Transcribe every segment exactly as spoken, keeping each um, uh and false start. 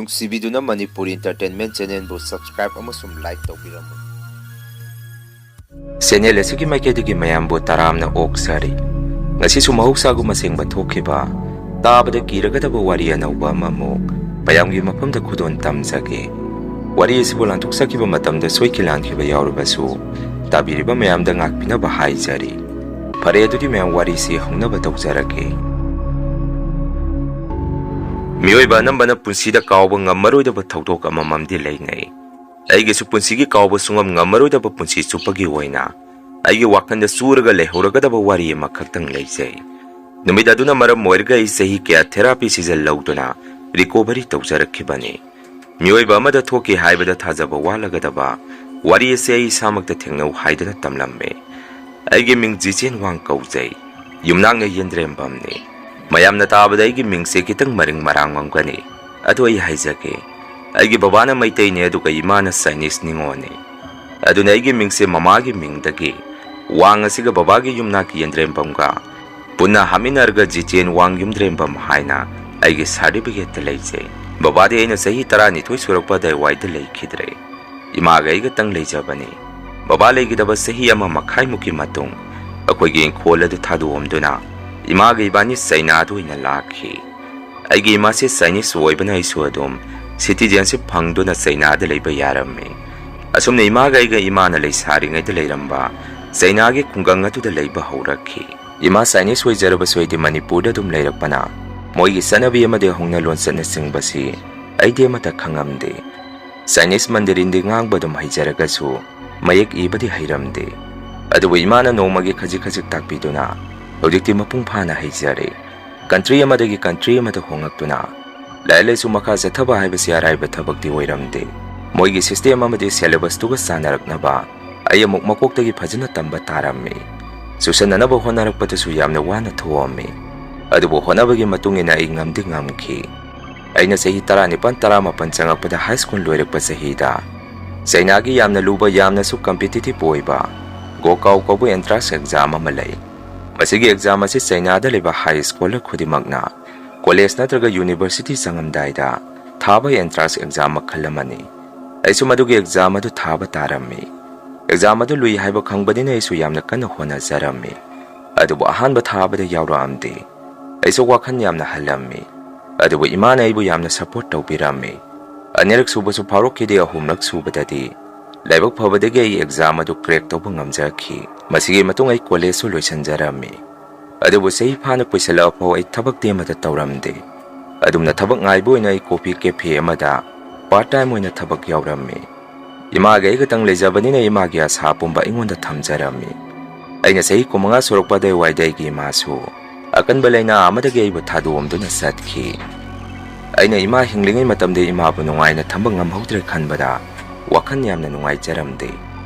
ꯅꯨꯡꯁꯤꯕꯤꯗꯨꯅ Manipur Entertainment Channelꯕꯨ subscribe ꯑꯃꯁꯨꯡ like ꯇꯧꯕꯤꯔꯝꯃꯨ꯫ Channel ꯑꯁꯤꯒꯤ ꯃꯥꯏꯀꯩꯗꯒꯤ ꯃꯌꯥꯝꯕꯨ ꯇꯔꯥꯝꯅ ꯑꯣꯛꯆꯔꯤ꯫ ꯉꯁꯤꯁꯨ ꯃꯍꯧꯁꯥꯒꯨꯝ ꯑꯁꯦꯡꯕ ꯊꯣꯛꯈꯤꯕ, ꯇꯥꯕꯗ ꯀꯤꯔꯒꯗꯕ ꯋꯥꯔꯤ ꯑꯅꯧꯕ ꯑꯃꯃꯨꯛ ꯃꯌꯥꯝꯒꯤ ꯃꯐꯝꯗ ꯈꯨꯗꯣꯜ ꯇꯝꯖꯒꯦ꯫ ꯋꯥꯔꯤ ꯑꯁꯤꯕꯨ ꯂꯥꯟꯊꯣꯛꯆꯈꯤꯕ ꯃꯇꯝꯗ ꯁꯣꯏꯈꯤ ꯂꯥꯟꯈꯤꯕ ꯌꯥꯎꯔꯕꯁꯨ, ꯇꯥꯕꯤꯔꯤꯕ ꯃꯌꯥꯝꯗ ꯉꯥꯛꯄꯤꯅꯕ ꯍꯥꯏꯖꯔꯤ꯫ ꯐꯔꯦ, ꯑꯗꯨꯗꯤ ꯃꯌꯥꯝ ꯋꯥꯔꯤꯁꯤ ꯍꯧꯅꯕ ꯇꯧꯖꯔꯒꯦ꯫ ꯃꯤꯑꯣꯏꯕ ꯑꯅꯝꯕꯅ ꯄꯨꯟꯁꯤꯗ ꯀꯥꯎꯕ ꯉꯝꯃꯔꯣꯏꯗꯕ ꯊꯧꯗꯣꯛ ꯑꯃꯃꯝꯗꯤ ꯂꯩꯅꯩ꯫ ꯑꯩꯒꯤꯁꯨ ꯄꯨꯟꯁꯤꯒꯤ ꯀꯥꯎꯕ ꯁꯨꯡꯉꯝ ꯉꯝꯃꯔꯣꯏꯗꯕ ꯄꯨꯟꯁꯤ ꯆꯨꯞꯄꯒꯤ ꯑꯣꯏꯅ ꯑꯩꯒꯤ ꯋꯥꯈꯜꯗ ꯆꯨꯔꯒ ꯂꯩꯍꯧꯔꯒꯗꯕ ꯋꯥꯔꯤ ꯑꯃꯈꯛꯇꯪ ꯂꯩꯖꯩ꯫ ꯅꯨꯃꯤꯠ ꯑꯗꯨꯅ ꯃꯔꯝ ꯑꯣꯏꯔꯒ ꯑꯩ ꯆꯍꯤ ꯀꯌꯥ therapy ꯁꯤꯖꯟ ꯂꯧꯗꯨꯅ recovery ꯇꯧꯖꯔꯛꯈꯤꯕꯅꯤ꯫ ꯃꯤꯑꯣꯏꯕ ꯑꯃꯗ ꯊꯣꯛꯈꯤ ꯍꯥꯏꯕꯗ ꯊꯥꯖꯕ ꯋꯥꯠꯂꯒꯗꯕ ꯋꯥꯔꯤ ꯑꯁꯤ ꯑꯩ ꯏꯁꯥꯃꯛꯇ ꯊꯦꯡꯅꯧ ꯍꯥꯏꯗꯅ ꯇꯝꯂꯝꯃꯤ꯫ ꯑꯩꯒꯤ ꯃꯤꯡ ꯖꯤꯆꯦꯟ ꯋꯥꯡ ꯀꯧꯖꯩ꯫ ꯌꯨꯝꯅꯥꯛꯅ ꯌꯦꯟꯗ꯭ꯔꯦꯝꯕꯝꯅꯤ꯫ ꯃꯌꯥꯝꯅ ꯇꯥꯕꯗ ꯑꯩꯒꯤ ꯃꯤꯡꯁꯦ ꯈꯤꯇꯪ ꯃꯔꯤꯡ ꯃꯔꯥꯡꯉꯝꯒꯅꯤ꯫ ꯑꯗꯨ ꯑꯩ ꯍꯥꯏꯖꯒꯦ, ꯑꯩꯒꯤ ꯕꯕꯥꯅ ꯃꯩꯇꯩꯅꯤ, ꯑꯗꯨꯒ ꯏꯃꯥꯅ Chinese ꯅꯤꯉꯣꯜꯅꯤ꯫ ꯑꯗꯨꯅ ꯑꯩꯒꯤ ꯃꯤꯡꯁꯦ ꯃꯃꯥꯒꯤ ꯃꯤꯡꯗꯒꯤ ꯋꯥꯡ ꯑꯁꯤꯒ ꯕꯕꯥꯒꯤ ꯌꯨꯝꯅꯥꯛꯀꯤ ꯌꯦꯟꯗ꯭ꯔꯦꯝꯕꯝꯒ ꯄꯨꯟꯅ ꯍꯥꯞꯃꯤꯟꯅꯔꯒ ꯖꯤꯆꯦꯟ ꯋꯥꯡ ꯌꯨꯝꯗ꯭ꯔꯦꯝꯕꯝ ꯍꯥꯏꯅ ꯑꯩꯒꯤ certificate ꯇ ꯂꯩꯖꯩ꯫ ꯕꯕꯥꯗꯤ ꯑꯩꯅ ꯆꯍꯤ ꯇꯔꯥꯅꯤꯊꯣꯏ ꯁꯨꯔꯛꯄ ꯑꯗꯨꯋꯥꯏꯗ ꯂꯩꯈꯤꯗ꯭ꯔꯦ꯫ ꯏꯃꯥꯒ ꯑꯩꯒꯇꯪ ꯂꯩꯖꯕꯅꯤ꯫ ꯕꯕꯥ ꯂꯩꯈꯤꯗꯕ ꯆꯍꯤ ꯑꯃ ꯃꯈꯥꯏꯃꯨꯛꯀꯤ ꯃꯇꯨꯡ ꯑꯩꯈꯣꯏꯒꯤ ꯏꯪꯈꯣꯜ ꯑꯗꯨ ꯊꯥꯗꯣꯛꯑꯝꯗꯨꯅ ꯏꯃꯥꯒ ꯏꯕꯥꯅꯤ ꯆꯩꯅꯥꯗ ꯑꯣꯏꯅ ꯂꯥꯛꯈꯤ꯫ ꯑꯩꯒꯤ ꯏꯃꯥꯁꯦ Chinese ꯑꯣꯏꯕꯅ ꯑꯩꯁꯨ ꯑꯗꯨꯝ citizenship ꯐꯪꯗꯨꯅ ꯆꯩꯅꯥꯗ ꯂꯩꯕ ꯌꯥꯔꯝꯃꯤ꯫ ꯑꯁꯨꯝꯅ ꯏꯃꯥꯒ ꯑꯩꯒ ꯏꯃꯥꯅ ꯂꯩꯁꯥꯔꯤꯉꯩꯗ ꯂꯩꯔꯝꯕ ꯆꯩꯅꯥꯒꯤ ꯈꯨꯡꯒꯪ ꯑꯗꯨꯗ ꯂꯩꯕ ꯍꯧꯔꯛꯈꯤ꯫ ꯏꯃꯥ Chinese ꯑꯣꯏꯖꯔꯕꯁꯨ ꯑꯩꯗꯤ ꯃꯅꯤꯄꯨꯔꯗ ꯑꯗꯨꯝ ꯂꯩꯔꯛꯄꯅ ꯃꯣꯏꯒꯤ ꯆꯠꯅꯕꯤ ꯑꯃꯗꯤ ꯍꯧꯅ ꯂꯣꯟꯆꯠꯅꯆꯤꯡꯕꯁꯤ ꯑꯩꯗꯤ ꯑꯃꯠꯇ ꯈꯪꯉꯝꯗꯦ꯫ Chinese ꯃꯟꯗꯤꯔꯤꯟꯗꯤ ꯉꯥꯡꯕ ꯑꯗꯨꯝ ꯍꯩꯖꯔꯒꯁꯨ ꯃꯌꯦꯛ ꯏꯕꯗꯤ ꯍꯩꯔꯝꯗꯦ꯫ ꯑꯗꯨꯕꯨ ꯏꯃꯥꯅ ꯅꯣꯡꯃꯒꯤ ꯈꯖꯤꯛ ꯈꯖꯤꯛ ꯇꯥꯛꯄꯤꯗꯨꯅ ꯍꯧꯖꯤꯛꯇꯤ ꯃꯄꯨꯡ ꯐꯥꯅ ꯍꯩꯖꯔꯦ꯫ Country ꯑꯃꯗꯒꯤ country ꯑꯃꯗ ꯍꯣꯡꯂꯛꯇꯨꯅ ꯂꯥꯏꯔꯤꯛ ꯂꯥꯏꯁꯨ ꯃꯈꯥ ꯆꯠꯊꯕ ꯍꯥꯏꯕꯁꯤ ꯑꯔꯥꯏꯕ ꯊꯕꯛꯇꯤ ꯑꯣꯏꯔꯝꯗꯦ꯫ ꯃꯣꯏꯒꯤ system ꯑꯃꯗꯤ syllabus ꯇꯨꯒ ꯆꯥꯟꯅꯔꯛꯅꯕ ꯑꯩ ꯑꯃꯨꯛ ꯃꯀꯣꯛꯇꯒꯤ ꯐꯖꯅ ꯇꯝꯕ ꯇꯥꯔꯝꯃꯤ꯫ ꯆꯨꯁꯟꯅꯅꯕ ꯍꯣꯠꯅꯔꯛꯄꯗꯁꯨ ꯌꯥꯝꯅ ꯋꯥꯅ ꯊꯣꯛꯑꯝꯃꯤ꯫ ꯑꯗꯨꯕꯨ ꯍꯣꯠꯅꯕꯒꯤ ꯃꯇꯨꯡ ꯏꯟꯅ ꯑꯩ ꯉꯝꯗꯤ ꯉꯝꯈꯤ꯫ ꯑꯩꯅ ꯆꯍꯤ ꯇꯔꯥꯅꯤꯄꯥꯟ ꯇꯔꯥꯃꯥꯄꯟ ꯆꯪꯉꯛꯄꯗ high school ꯂꯣꯏꯔꯛꯄ ꯆꯍꯤꯗ ꯆꯩꯅꯥꯒꯤ ꯌꯥꯝꯅ ꯂꯨꯕ, ꯌꯥꯝꯅꯁꯨ competitive ꯑꯣꯏꯕ ꯒꯣꯀꯥꯎ ꯀꯧꯕ entrance exam ꯑꯃ ꯂꯩ꯫ ꯃꯁꯤꯒꯤ exam ꯑꯁꯤ ꯆꯩꯅꯥꯗ ꯂꯩꯕ high scholar ꯈꯨꯗꯤꯡꯃꯛꯅ college ꯅꯠꯇ꯭ꯔꯒ university ꯆꯪꯉꯝꯗꯥꯏꯗ ꯊꯥꯕ entrance exam ꯃꯈꯜ ꯑꯃꯅꯤ꯫ ꯑꯩꯁꯨ ꯃꯗꯨꯒꯤ exam ꯑꯗꯨ ꯊꯥꯕ ꯇꯥꯔꯝꯃꯤ꯫ Exam ꯑꯗꯨ ꯂꯨꯏ ꯍꯥꯏꯕ ꯈꯪꯕꯅꯤꯅ ꯑꯩꯁꯨ ꯌꯥꯝꯅ ꯀꯟꯅ ꯍꯣꯠꯅꯖꯔꯝꯃꯤ꯫ ꯑꯗꯨꯕꯨ ꯑꯍꯥꯟꯕ ꯊꯥꯕꯗ ꯌꯥꯎꯔꯛꯑꯝꯗꯦ꯫ ꯑꯩꯁꯨ ꯋꯥꯈꯜ ꯌꯥꯝꯅ ꯍꯜꯂꯝꯃꯤ꯫ ꯑꯗꯨꯕꯨ ꯏꯃꯥꯅ ꯑꯩꯕꯨ ꯌꯥꯝꯅ support ꯇꯧꯕꯤꯔꯝꯃꯤ꯫ ꯑꯅꯤꯔꯛ ꯁꯨꯕꯁꯨ ꯐꯥꯎꯔꯛꯈꯤꯗꯦ, ꯑꯍꯨꯝꯂꯛ ꯁꯨꯕꯗꯗꯤ ꯂꯥꯏꯕꯛ ꯐꯕꯗꯒꯤ ꯑꯩ exam ꯑꯗꯨ crack ꯇꯧꯕ ꯉꯝꯖꯈꯤ꯫ ꯃꯁꯤꯒꯤ ꯃꯇꯨꯡ ꯑꯩ college ꯁꯨ ꯂꯣꯏꯁꯤꯟꯖꯔꯝꯃꯤ꯫ ꯑꯗꯨꯕꯨ ꯆꯍꯤ ꯐꯥꯅ ꯀꯨꯏꯁꯜꯂꯛꯑ ꯐꯥꯎ ꯑꯩ ꯊꯕꯛꯇꯤ ꯑꯃꯠꯇ ꯇꯧꯔꯝꯗꯦ꯫ ꯑꯗꯨꯝꯅ ꯊꯕꯛ ꯉꯥꯏꯕ ꯑꯣꯏꯅ ꯑꯩ coffee cafe ꯑꯃꯗ part time ꯑꯣꯏꯅ ꯊꯕꯛ ꯌꯥꯎꯔꯝꯃꯤ꯫ ꯏꯃꯥꯒ ꯑꯩ ꯈꯛꯇꯪ ꯂꯩꯖꯕꯅꯤꯅ ꯏꯃꯥꯒꯤ ꯑꯁꯥ ꯄꯨꯝꯕ ꯑꯩꯉꯣꯟꯗ ꯊꯝꯖꯔꯝꯃꯤ꯫ ꯑꯩꯅ ꯆꯍꯤ ꯀꯨꯟꯃꯉꯥ ꯁꯨꯔꯛꯄ ꯑꯗꯨꯋꯥꯏꯗ ꯑꯩꯒꯤ ꯏꯃꯥꯁꯨ ꯑꯀꯟꯕ ꯂꯥꯏꯅꯥ ꯑꯃꯗꯒꯤ ꯑꯩꯕꯨ ꯊꯥꯗꯣꯛꯑꯝꯗꯨꯅ ꯆꯠꯈꯤ꯫ ꯑꯩꯅ ꯏꯃꯥ ꯍꯤꯡꯂꯤꯉꯩ ꯃꯇꯝꯗ ꯏꯃꯥꯕꯨ ꯅꯨꯡꯉꯥꯏꯅ ꯊꯝꯕ ꯉꯝꯍꯧꯗ꯭ꯔꯦ ꯈꯟꯕꯗ ꯋꯥꯈꯜ ꯌꯥꯝꯅ ꯅꯨꯡꯉꯥꯏꯖꯔꯝꯗꯦ꯫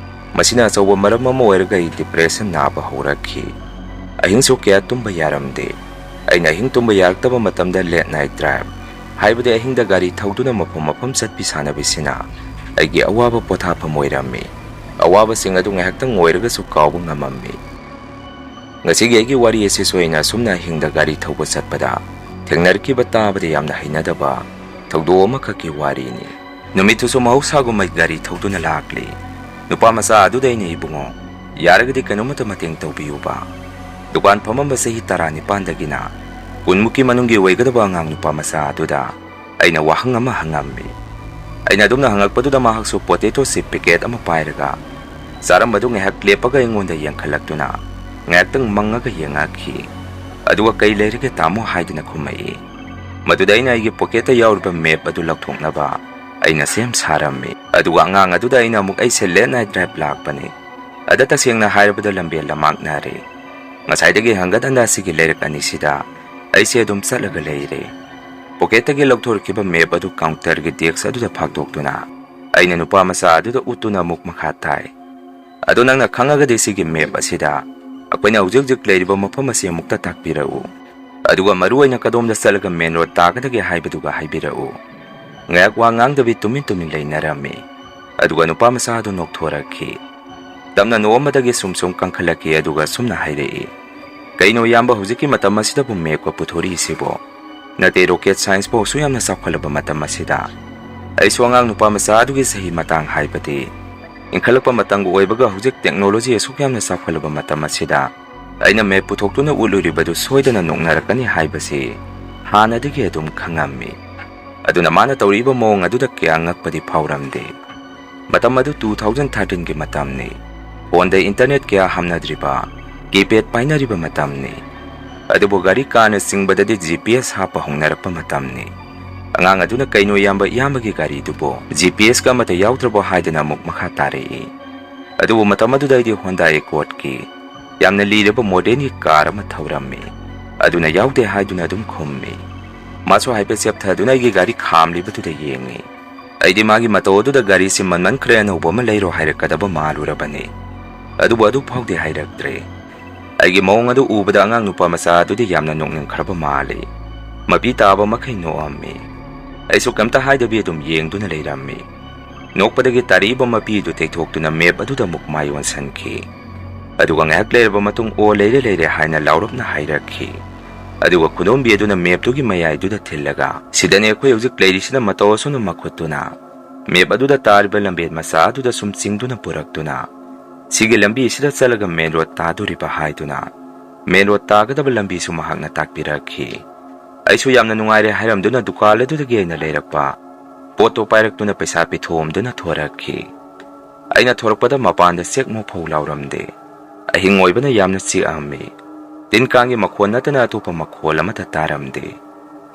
ꯃꯁꯤꯅ ꯑꯆꯧꯕ ꯃꯔꯝ ꯑꯃ ꯑꯣꯏꯔꯒ ꯑꯩ depression ꯅꯥꯕ ꯍꯧꯔꯛꯈꯤ꯫ ꯑꯍꯤꯡꯁꯨ ꯀꯌꯥ ꯇꯨꯝꯕ ꯌꯥꯔꯝꯗꯦ꯫ ꯑꯩꯅ ꯑꯍꯤꯡ ꯇꯨꯝꯕ ꯌꯥꯔꯛꯇꯕ ꯃꯇꯝꯗ late night drive, ꯍꯥꯏꯕꯗꯤ ꯑꯍꯤꯡꯗ ꯒꯥꯔꯤ ꯊꯧꯗꯨꯅ ꯃꯐꯝ ꯃꯐꯝ ꯆꯠꯄꯤ ꯁꯥꯟꯅꯕꯁꯤꯅ ꯑꯩꯒꯤ ꯑꯋꯥꯕ ꯄꯣꯊꯥꯐꯝ ꯑꯣꯏꯔꯝꯃꯤ꯫ ꯑꯋꯥꯕꯁꯤꯡ ꯑꯗꯨ ꯉꯥꯏꯍꯥꯛꯇꯪ ꯑꯣꯏꯔꯒꯁꯨ ꯀꯥꯎꯕ ꯉꯝꯃꯝꯃꯤ꯫ ꯉꯁꯤꯒꯤ ꯑꯩꯒꯤ ꯋꯥꯔꯤ ꯑꯁꯤꯁꯨ ꯑꯩꯅ ꯑꯁꯨꯝꯅ ꯑꯍꯤꯡꯗ ꯒꯥꯔꯤ ꯊꯧꯕ ꯆꯠꯄꯗ ꯊꯦꯡꯅꯔꯛꯈꯤꯕ, ꯇꯥꯕꯗ ꯌꯥꯝꯅ ꯍꯩꯅꯗꯕ ꯊꯧꯗꯣꯛ ꯑꯃꯈꯛꯀꯤ ꯋꯥꯔꯤꯅꯤ꯫ ꯅꯨꯃꯤꯠꯇꯨꯁꯨ ꯃꯍꯧꯁꯥꯒꯨꯝ ꯑꯩ ꯒꯥꯔꯤ ꯊꯧꯗꯨꯅ ꯂꯥꯛꯂꯤ꯫ ꯅꯨꯄꯥ ꯃꯆꯥ ꯑꯗꯨꯗ ꯑꯩꯅ, "ꯏꯕꯨꯡꯉꯣ, ꯌꯥꯔꯒꯗꯤ ꯀꯩꯅꯣꯝꯃꯇ ꯃꯇꯦꯡ ꯇꯧꯕꯤꯌꯨꯕ"꯫ ꯗꯨꯀꯥꯟ ꯐꯝꯃꯝꯕ ꯆꯍꯤ ꯇꯔꯥꯅꯤꯄꯥꯟꯗꯒꯤꯅ ꯀꯨꯟꯃꯨꯛꯀꯤ ꯃꯅꯨꯡꯒꯤ ꯑꯣꯏꯒꯗꯕ ꯑꯉꯥꯡ ꯅꯨꯄꯥ ꯃꯆꯥ ꯑꯗꯨꯗ ꯑꯩꯅ ꯋꯥꯍꯪ ꯑꯃ ꯍꯪꯉꯝꯃꯤ꯫ ꯑꯩꯅ ꯑꯗꯨꯝꯅ ꯍꯪꯉꯛꯄꯗꯨꯗ ꯃꯍꯥꯛꯁꯨ potato chip packet ꯑꯃ ꯄꯥꯏꯔꯒ ꯆꯥꯔꯝꯕꯗꯨ ꯉꯥꯏꯍꯥꯛ ꯂꯦꯞꯄꯒ ꯑꯩꯉꯣꯟꯗ ꯌꯦꯡꯈꯠꯂꯛꯇꯨꯅ ꯉꯥꯏꯍꯥꯛꯇꯪ ꯃꯪꯉꯒ ꯌꯦꯡꯉꯛꯈꯤ꯫ ꯑꯗꯨꯒ "ꯀꯩ ꯂꯩꯔꯒꯦ ꯇꯥꯃꯣ?" ꯍꯥꯏꯗꯨꯅ ꯈꯨꯝꯃꯛꯏ꯫ ꯃꯗꯨꯗ ꯑꯩꯅ ꯑꯩꯒꯤ pocket ꯇ ꯌꯥꯎꯔꯤꯕ map ꯑꯗꯨ ꯂꯧꯊꯣꯛꯅꯕ ꯑꯩꯅ ꯁꯦꯝ ꯁꯥꯔꯝꯃꯤ꯫ ꯑꯗꯨꯒ ꯑꯉꯥꯡ ꯑꯗꯨꯗ ꯑꯩꯅ ꯑꯃꯨꯛ, "ꯑꯩꯁꯦ late night drive ꯂꯥꯛꯄꯅꯤ꯫ ꯑꯗ ꯇꯁꯦꯡꯅ ꯍꯥꯏꯔꯕꯗ ꯂꯝꯕꯦꯜ ꯂꯝꯃꯥꯡꯅꯔꯦ꯫ ꯉꯁꯥꯏꯗꯒꯤ ꯍꯪꯒꯠ ꯍꯟꯗ ꯑꯁꯤꯒꯤ ꯂꯩꯔꯛ ꯑꯅꯤꯁꯤꯗ ꯑꯩꯁꯦ ꯑꯗꯨꯝ ꯆꯠꯂꯒ ꯂꯩꯔꯦ"꯫ Pocket ꯇꯒꯤ ꯂꯧꯊꯣꯔꯛꯈꯤꯕ map ꯑꯗꯨ counter ꯒꯤ desk ꯑꯗꯨꯗ ꯐꯥꯛꯇꯣꯛꯇꯨꯅ ꯑꯩꯅ ꯅꯨꯄꯥ ꯃꯆꯥ ꯑꯗꯨꯗ ꯎꯠꯇꯨꯅ ꯑꯃꯨꯛ ꯃꯈꯥ ꯇꯥꯏ꯫ "ꯑꯗꯣ ꯅꯪꯅ ꯈꯪꯉꯒꯗꯤ ꯁꯤꯒꯤ map ꯑꯁꯤꯗ ꯑꯩꯈꯣꯏꯅ ꯍꯧꯖꯤꯛ ꯍꯧꯖꯤꯛ ꯂꯩꯔꯤꯕ ꯃꯐꯝ ꯑꯁꯤ ꯑꯃꯨꯛꯇ ꯇꯥꯛꯄꯤꯔꯛꯎ꯫ ꯑꯗꯨꯒ ꯃꯔꯨ ꯑꯣꯏꯅ ꯀꯗꯣꯝꯗ ꯆꯠꯂꯒ main road ꯇꯥꯒꯗꯒꯦ ꯍꯥꯏꯕꯗꯨꯒ ꯍꯥꯏꯕꯤꯔꯛꯎ"꯫ ꯉꯥꯏꯍꯥꯛ ꯋꯥ ꯉꯥꯡꯗꯕꯤ ꯇꯨꯃꯤꯟ ꯇꯨꯃꯤꯟ ꯂꯩꯅꯔꯝꯃꯤ꯫ ꯑꯗꯨꯒ ꯅꯨꯄꯥ ꯃꯆꯥ ꯑꯗꯨ ꯅꯣꯛꯊꯣꯔꯛꯈꯤ꯫ ꯇꯞꯅ ꯅꯣꯛꯑꯝꯕꯗꯒꯤ ꯁꯨꯝ ꯁꯨꯝ ꯀꯟꯈꯠꯂꯛꯈꯤ, ꯑꯗꯨꯒ ꯁꯨꯝꯅ ꯍꯥꯏꯔꯛꯏ, "ꯀꯩꯅꯣ ꯏꯌꯥꯝꯕ, ꯍꯧꯖꯤꯛꯀꯤ ꯃꯇꯝ ꯑꯁꯤꯗꯕꯨ map ꯀ ꯄꯨꯊꯣꯔꯛꯏꯁꯤꯕꯣ? ꯅꯠꯇꯦ, rocket science ꯐꯥꯎ ꯑꯁꯨꯛ ꯌꯥꯝꯅ ꯆꯥꯎꯈꯠꯂꯕ ꯃꯇꯝ ꯑꯁꯤꯗ꯫ ꯑꯩꯁꯨ ꯑꯉꯥꯡ ꯅꯨꯄꯥ ꯃꯆꯥ ꯑꯗꯨꯒꯤ ꯆꯍꯤ ꯃꯇꯥꯡ ꯍꯥꯏꯕꯗꯤ ꯏꯟꯈꯠꯂꯛꯄ ꯃꯇꯝꯒ ꯑꯣꯏꯕꯒ ꯍꯧꯖꯤꯛ technology ꯑꯁꯨꯛ ꯌꯥꯝꯅ ꯆꯥꯎꯈꯠꯂꯕ ꯃꯇꯝ ꯑꯁꯤꯗ ꯑꯩꯅ map ꯄꯨꯊꯣꯛꯇꯨꯅ ꯎꯠꯂꯨꯔꯤꯕꯗꯨ ꯁꯣꯏꯗꯅ ꯅꯣꯛꯅꯔꯛꯀꯅꯤ ꯍꯥꯏꯕꯁꯤ ꯍꯥꯟꯅꯗꯒꯤ ꯑꯗꯨꯝ ꯈꯪꯉꯝꯃꯤ꯫ ꯑꯗꯨꯅ ꯃꯥꯅ ꯇꯧꯔꯛꯏꯕ ꯃꯑꯣꯡ ꯑꯗꯨꯗ ꯀꯌꯥ ꯉꯛꯄꯗꯤ ꯐꯥꯎꯔꯝꯗꯦ꯫ ꯃꯇꯝ ꯑꯗꯨ two thousand thirteen ꯒꯤ ꯃꯇꯝꯅꯤ꯫ Phone ꯗ internet ꯀꯌꯥ ꯍꯥꯞꯅꯗ꯭ꯔꯤꯕ, keypad ꯄꯥꯏꯅꯔꯤꯕ ꯃꯇꯝꯅꯤ꯫ ꯑꯗꯨꯕꯨ ꯒꯥꯔꯤ, car ꯅ ꯆꯤꯡꯕꯗꯗꯤ G P S ꯍꯥꯞꯄ ꯍꯧꯅꯔꯛꯄ ꯃꯇꯝꯅꯤ꯫ ꯑꯉꯥꯡ ꯑꯗꯨꯅ "ꯀꯩꯅꯣ ꯏꯌꯥꯝꯕ, ꯏꯌꯥꯝꯕꯒꯤ ꯒꯥꯔꯤꯗꯨꯕꯨ G P S ꯀ ꯑꯃꯠꯇ ꯌꯥꯎꯗ꯭ꯔꯕꯣ?" ꯍꯥꯏꯗꯨꯅ ꯑꯃꯨꯛ ꯃꯈꯥ ꯇꯥꯔꯛꯏ꯫ ꯑꯗꯨꯕꯨ ꯃꯇꯝ ꯑꯗꯨꯗ ꯑꯩꯗꯤ Honda Accord ꯀꯤ ꯌꯥꯝꯅ ꯂꯤꯔꯕ modern ꯒꯤ car ꯑꯃ ꯊꯧꯔꯝꯃꯤ꯫ ꯑꯗꯨꯅ ꯌꯥꯎꯗꯦ ꯍꯥꯏꯗꯨꯅ ꯑꯗꯨꯝ ꯈꯨꯝꯃꯤ꯫ ꯃꯥꯁꯨ ꯍꯥꯏꯐꯦꯠ ꯆꯦꯞꯊꯗꯨꯅ ꯑꯩꯒꯤ ꯒꯥꯔꯤ ꯈꯥꯝꯂꯤꯕꯗꯨꯗ ꯌꯦꯡꯉꯤ꯫ ꯑꯩꯗꯤ ꯃꯥꯒꯤ ꯃꯇꯧ ꯑꯗꯨꯗ ꯒꯥꯔꯤꯁꯤ ꯃꯟꯃꯟꯈ꯭ꯔꯦ, ꯑꯅꯧꯕ ꯑꯃ ꯂꯩꯔꯣ ꯍꯥꯏꯔꯛꯀꯗꯕ ꯃꯥꯜꯂꯨꯔꯕꯅꯤ꯫ ꯑꯗꯨꯕꯨ ꯑꯗꯨ ꯐꯥꯎꯗꯤ ꯍꯥꯏꯔꯛꯇ꯭ꯔꯦ꯫ ꯑꯩꯒꯤ ꯃꯑꯣꯡ ꯑꯗꯨ ꯎꯕꯗ ꯑꯉꯥꯡ ꯅꯨꯄꯥ ꯃꯆꯥ ꯑꯗꯨꯗꯤ ꯌꯥꯝꯅ ꯅꯣꯛꯅꯤꯡꯈ꯭ꯔꯕ ꯃꯥꯜꯂꯤ꯫ ꯃꯄꯤ ꯇꯥꯕ ꯃꯈꯩ ꯅꯣꯛꯑꯝꯃꯤ꯫ ꯑꯩꯁꯨ ꯀꯩꯝꯇ ꯍꯥꯏꯗꯕꯤ ꯑꯗꯨꯝ ꯌꯦꯡꯗꯨꯅ ꯂꯩꯔꯝꯃꯤ꯫ ꯅꯣꯛꯄꯗꯒꯤ ꯇꯥꯔꯛꯏꯕ ꯃꯄꯤ ꯑꯗꯨ ꯇꯩꯊꯣꯛꯇꯨꯅ map ꯑꯗꯨꯗ ꯑꯃꯨꯛ ꯃꯥꯏ ꯑꯣꯟꯁꯤꯟꯈꯤ꯫ ꯑꯗꯨꯒ ꯉꯥꯏꯍꯥꯛ ꯂꯩꯔꯕ ꯃꯇꯨꯡ, "ꯑꯣ, ꯂꯩꯔꯦ, ꯂꯩꯔꯦ," ꯍꯥꯏꯅ ꯂꯥꯎꯔꯞꯅ ꯍꯥꯏꯔꯛꯈꯤ꯫ ꯑꯗꯨꯒ ꯈꯨꯗꯣꯝꯕꯤ ꯑꯗꯨꯅ map ꯇꯨꯒꯤ ꯃꯌꯥꯏꯗꯨꯗ ꯊꯤꯜꯂꯒ, "ꯁꯤꯗꯅꯦ ꯑꯩꯈꯣꯏ ꯍꯧꯖꯤꯛ ꯂꯩꯔꯤꯁꯤꯅ," ꯃꯇꯧ ꯑꯁꯨꯝꯅ ꯃꯈꯨꯠꯇꯨꯅ map ꯑꯗꯨꯗ ꯇꯥꯔꯤꯕ ꯂꯝꯕꯦꯟ ꯃꯆꯥ ꯑꯗꯨꯗ ꯁꯨꯝ ꯆꯤꯡꯗꯨꯅ ꯄꯨꯔꯛꯇꯨꯅ, "ꯁꯤꯒꯤ ꯂꯝꯕꯤ ꯑꯁꯤꯗ ꯆꯠꯂꯒ main road ꯇꯥꯗꯣꯔꯤꯕ," ꯍꯥꯏꯗꯨꯅ main road ꯇꯥꯒꯗꯕ ꯂꯝꯕꯤꯁꯨ ꯃꯍꯥꯛꯅ ꯇꯥꯛꯄꯤꯔꯛꯈꯤ꯫ ꯑꯩꯁꯨ ꯌꯥꯝꯅ ꯅꯨꯡꯉꯥꯏꯔꯦ ꯍꯥꯏꯔꯝꯗꯨꯅ ꯗꯨꯀꯥꯟ ꯑꯗꯨꯗꯒꯤ ꯑꯩꯅ ꯂꯩꯔꯛꯄ ꯄꯣꯠꯇꯣ ꯄꯥꯏꯔꯛꯇꯨꯅ ꯄꯩꯁꯥ ꯄꯤꯊꯣꯛꯑꯝꯗꯨꯅ ꯊꯣꯔꯛꯈꯤ꯫ ꯑꯩꯅ ꯊꯣꯔꯛꯄꯗ ꯃꯄꯥꯟꯗ ꯆꯦꯛ ꯃꯣꯐꯧ ꯂꯥꯎꯔꯝꯗꯦ꯫ ꯑꯍꯤꯡ ꯑꯣꯏꯕꯅ ꯌꯥꯝꯅ ꯆꯤꯛꯑꯝꯃꯤ꯫ ꯇꯤꯟ ꯀꯥꯡꯒꯤ ꯃꯈꯣꯟ ꯅꯠꯇꯅ ꯑꯇꯣꯞꯄ ꯃꯈꯣꯜ ꯑꯃꯠꯇ ꯇꯥꯔꯝꯗꯦ꯫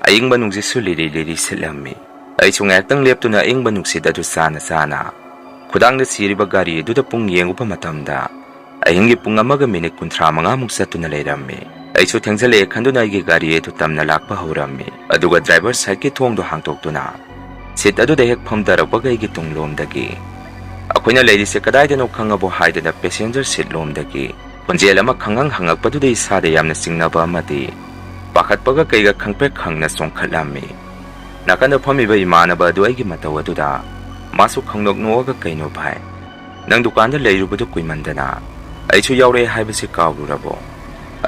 ꯑꯏꯪꯕ ꯅꯨꯡꯁꯤꯠꯁꯨ ꯂꯤꯔꯤ ꯂꯤꯔꯤ ꯁꯤꯠꯂꯝꯃꯤ꯫ ꯑꯩꯁꯨ ꯉꯥꯏꯍꯥꯛꯇꯪ ꯂꯦꯞꯇꯨꯅ ꯑꯏꯪꯕ ꯅꯨꯡꯁꯤꯠ ꯑꯗꯨ ꯆꯥꯅ ꯆꯥꯅ ꯈꯨꯗꯥꯡꯗ ꯁꯤꯔꯤꯕ ꯒꯥꯔꯤ ꯑꯗꯨꯗ ꯄꯨꯡ ꯌꯦꯡꯉꯨꯕ ꯃꯇꯝꯗ ꯑꯍꯤꯡꯒꯤ ꯄꯨꯡ ꯑꯃꯒ minute ꯀꯨꯟꯊ꯭ꯔꯥ ꯃꯉꯥꯃꯨꯛ ꯆꯠꯇꯨꯅ ꯂꯩꯔꯝꯃꯤ꯫ ꯑꯩꯁꯨ ꯊꯦꯡꯖꯤꯜꯂꯛꯑꯦ ꯈꯟꯗꯨꯅ ꯑꯩꯒꯤ ꯒꯥꯔꯤ ꯑꯗꯨ ꯇꯝꯅ ꯂꯥꯛꯄ ꯍꯧꯔꯝꯃꯤ꯫ ꯑꯗꯨꯒ driver side ꯀꯤ ꯊꯣꯡꯗꯨ ꯍꯥꯡꯗꯣꯛꯇꯨꯅ seat ꯑꯗꯨꯗ ꯍꯦꯛ ꯐꯝꯊꯔꯛꯄꯒ ꯑꯩꯒꯤ ꯇꯨꯡꯂꯣꯝꯗꯒꯤ, "ꯑꯩꯈꯣꯏꯅ ꯂꯩꯔꯤꯁꯦ ꯀꯗꯥꯏꯗꯅꯣ ꯈꯪꯉꯕꯣ?" ꯍꯥꯏꯗꯅ passenger seat ꯂꯣꯝꯗꯒꯤ ꯈꯣꯟꯖꯦꯜ ꯑꯃ ꯈꯪꯍꯪ ꯍꯪꯉꯛꯄꯗꯨꯗ ꯏꯁꯥꯗ ꯌꯥꯝꯅ ꯆꯤꯡꯅꯕ ꯑꯃꯗꯤ ꯄꯥꯈꯠꯄꯒ ꯀꯩꯒ ꯈꯪꯄ꯭ꯔꯦꯛ ꯈꯪꯅ ꯆꯣꯡꯈꯠꯂꯝꯃꯤ꯫ ꯅꯥꯀꯟꯗ ꯐꯝꯃꯤꯕ ꯏꯃꯥꯟꯅꯕ ꯑꯗꯨ ꯑꯩꯒꯤ ꯃꯇꯧ ꯑꯗꯨꯗ ꯃꯥꯁꯨ ꯈꯪꯅꯣꯛ ꯅꯣꯛꯑꯒ, "ꯀꯩꯅꯣ ꯚꯥꯏ, ꯅꯪ ꯗꯨꯀꯥꯟꯗ ꯂꯩꯔꯨꯕꯗꯨ ꯀꯨꯏꯃꯟꯗꯅ ꯑꯩꯁꯨ ꯌꯥꯎꯔꯛꯑꯦ ꯍꯥꯏꯕꯁꯤ ꯀꯥꯎꯔꯨꯔꯕꯣ?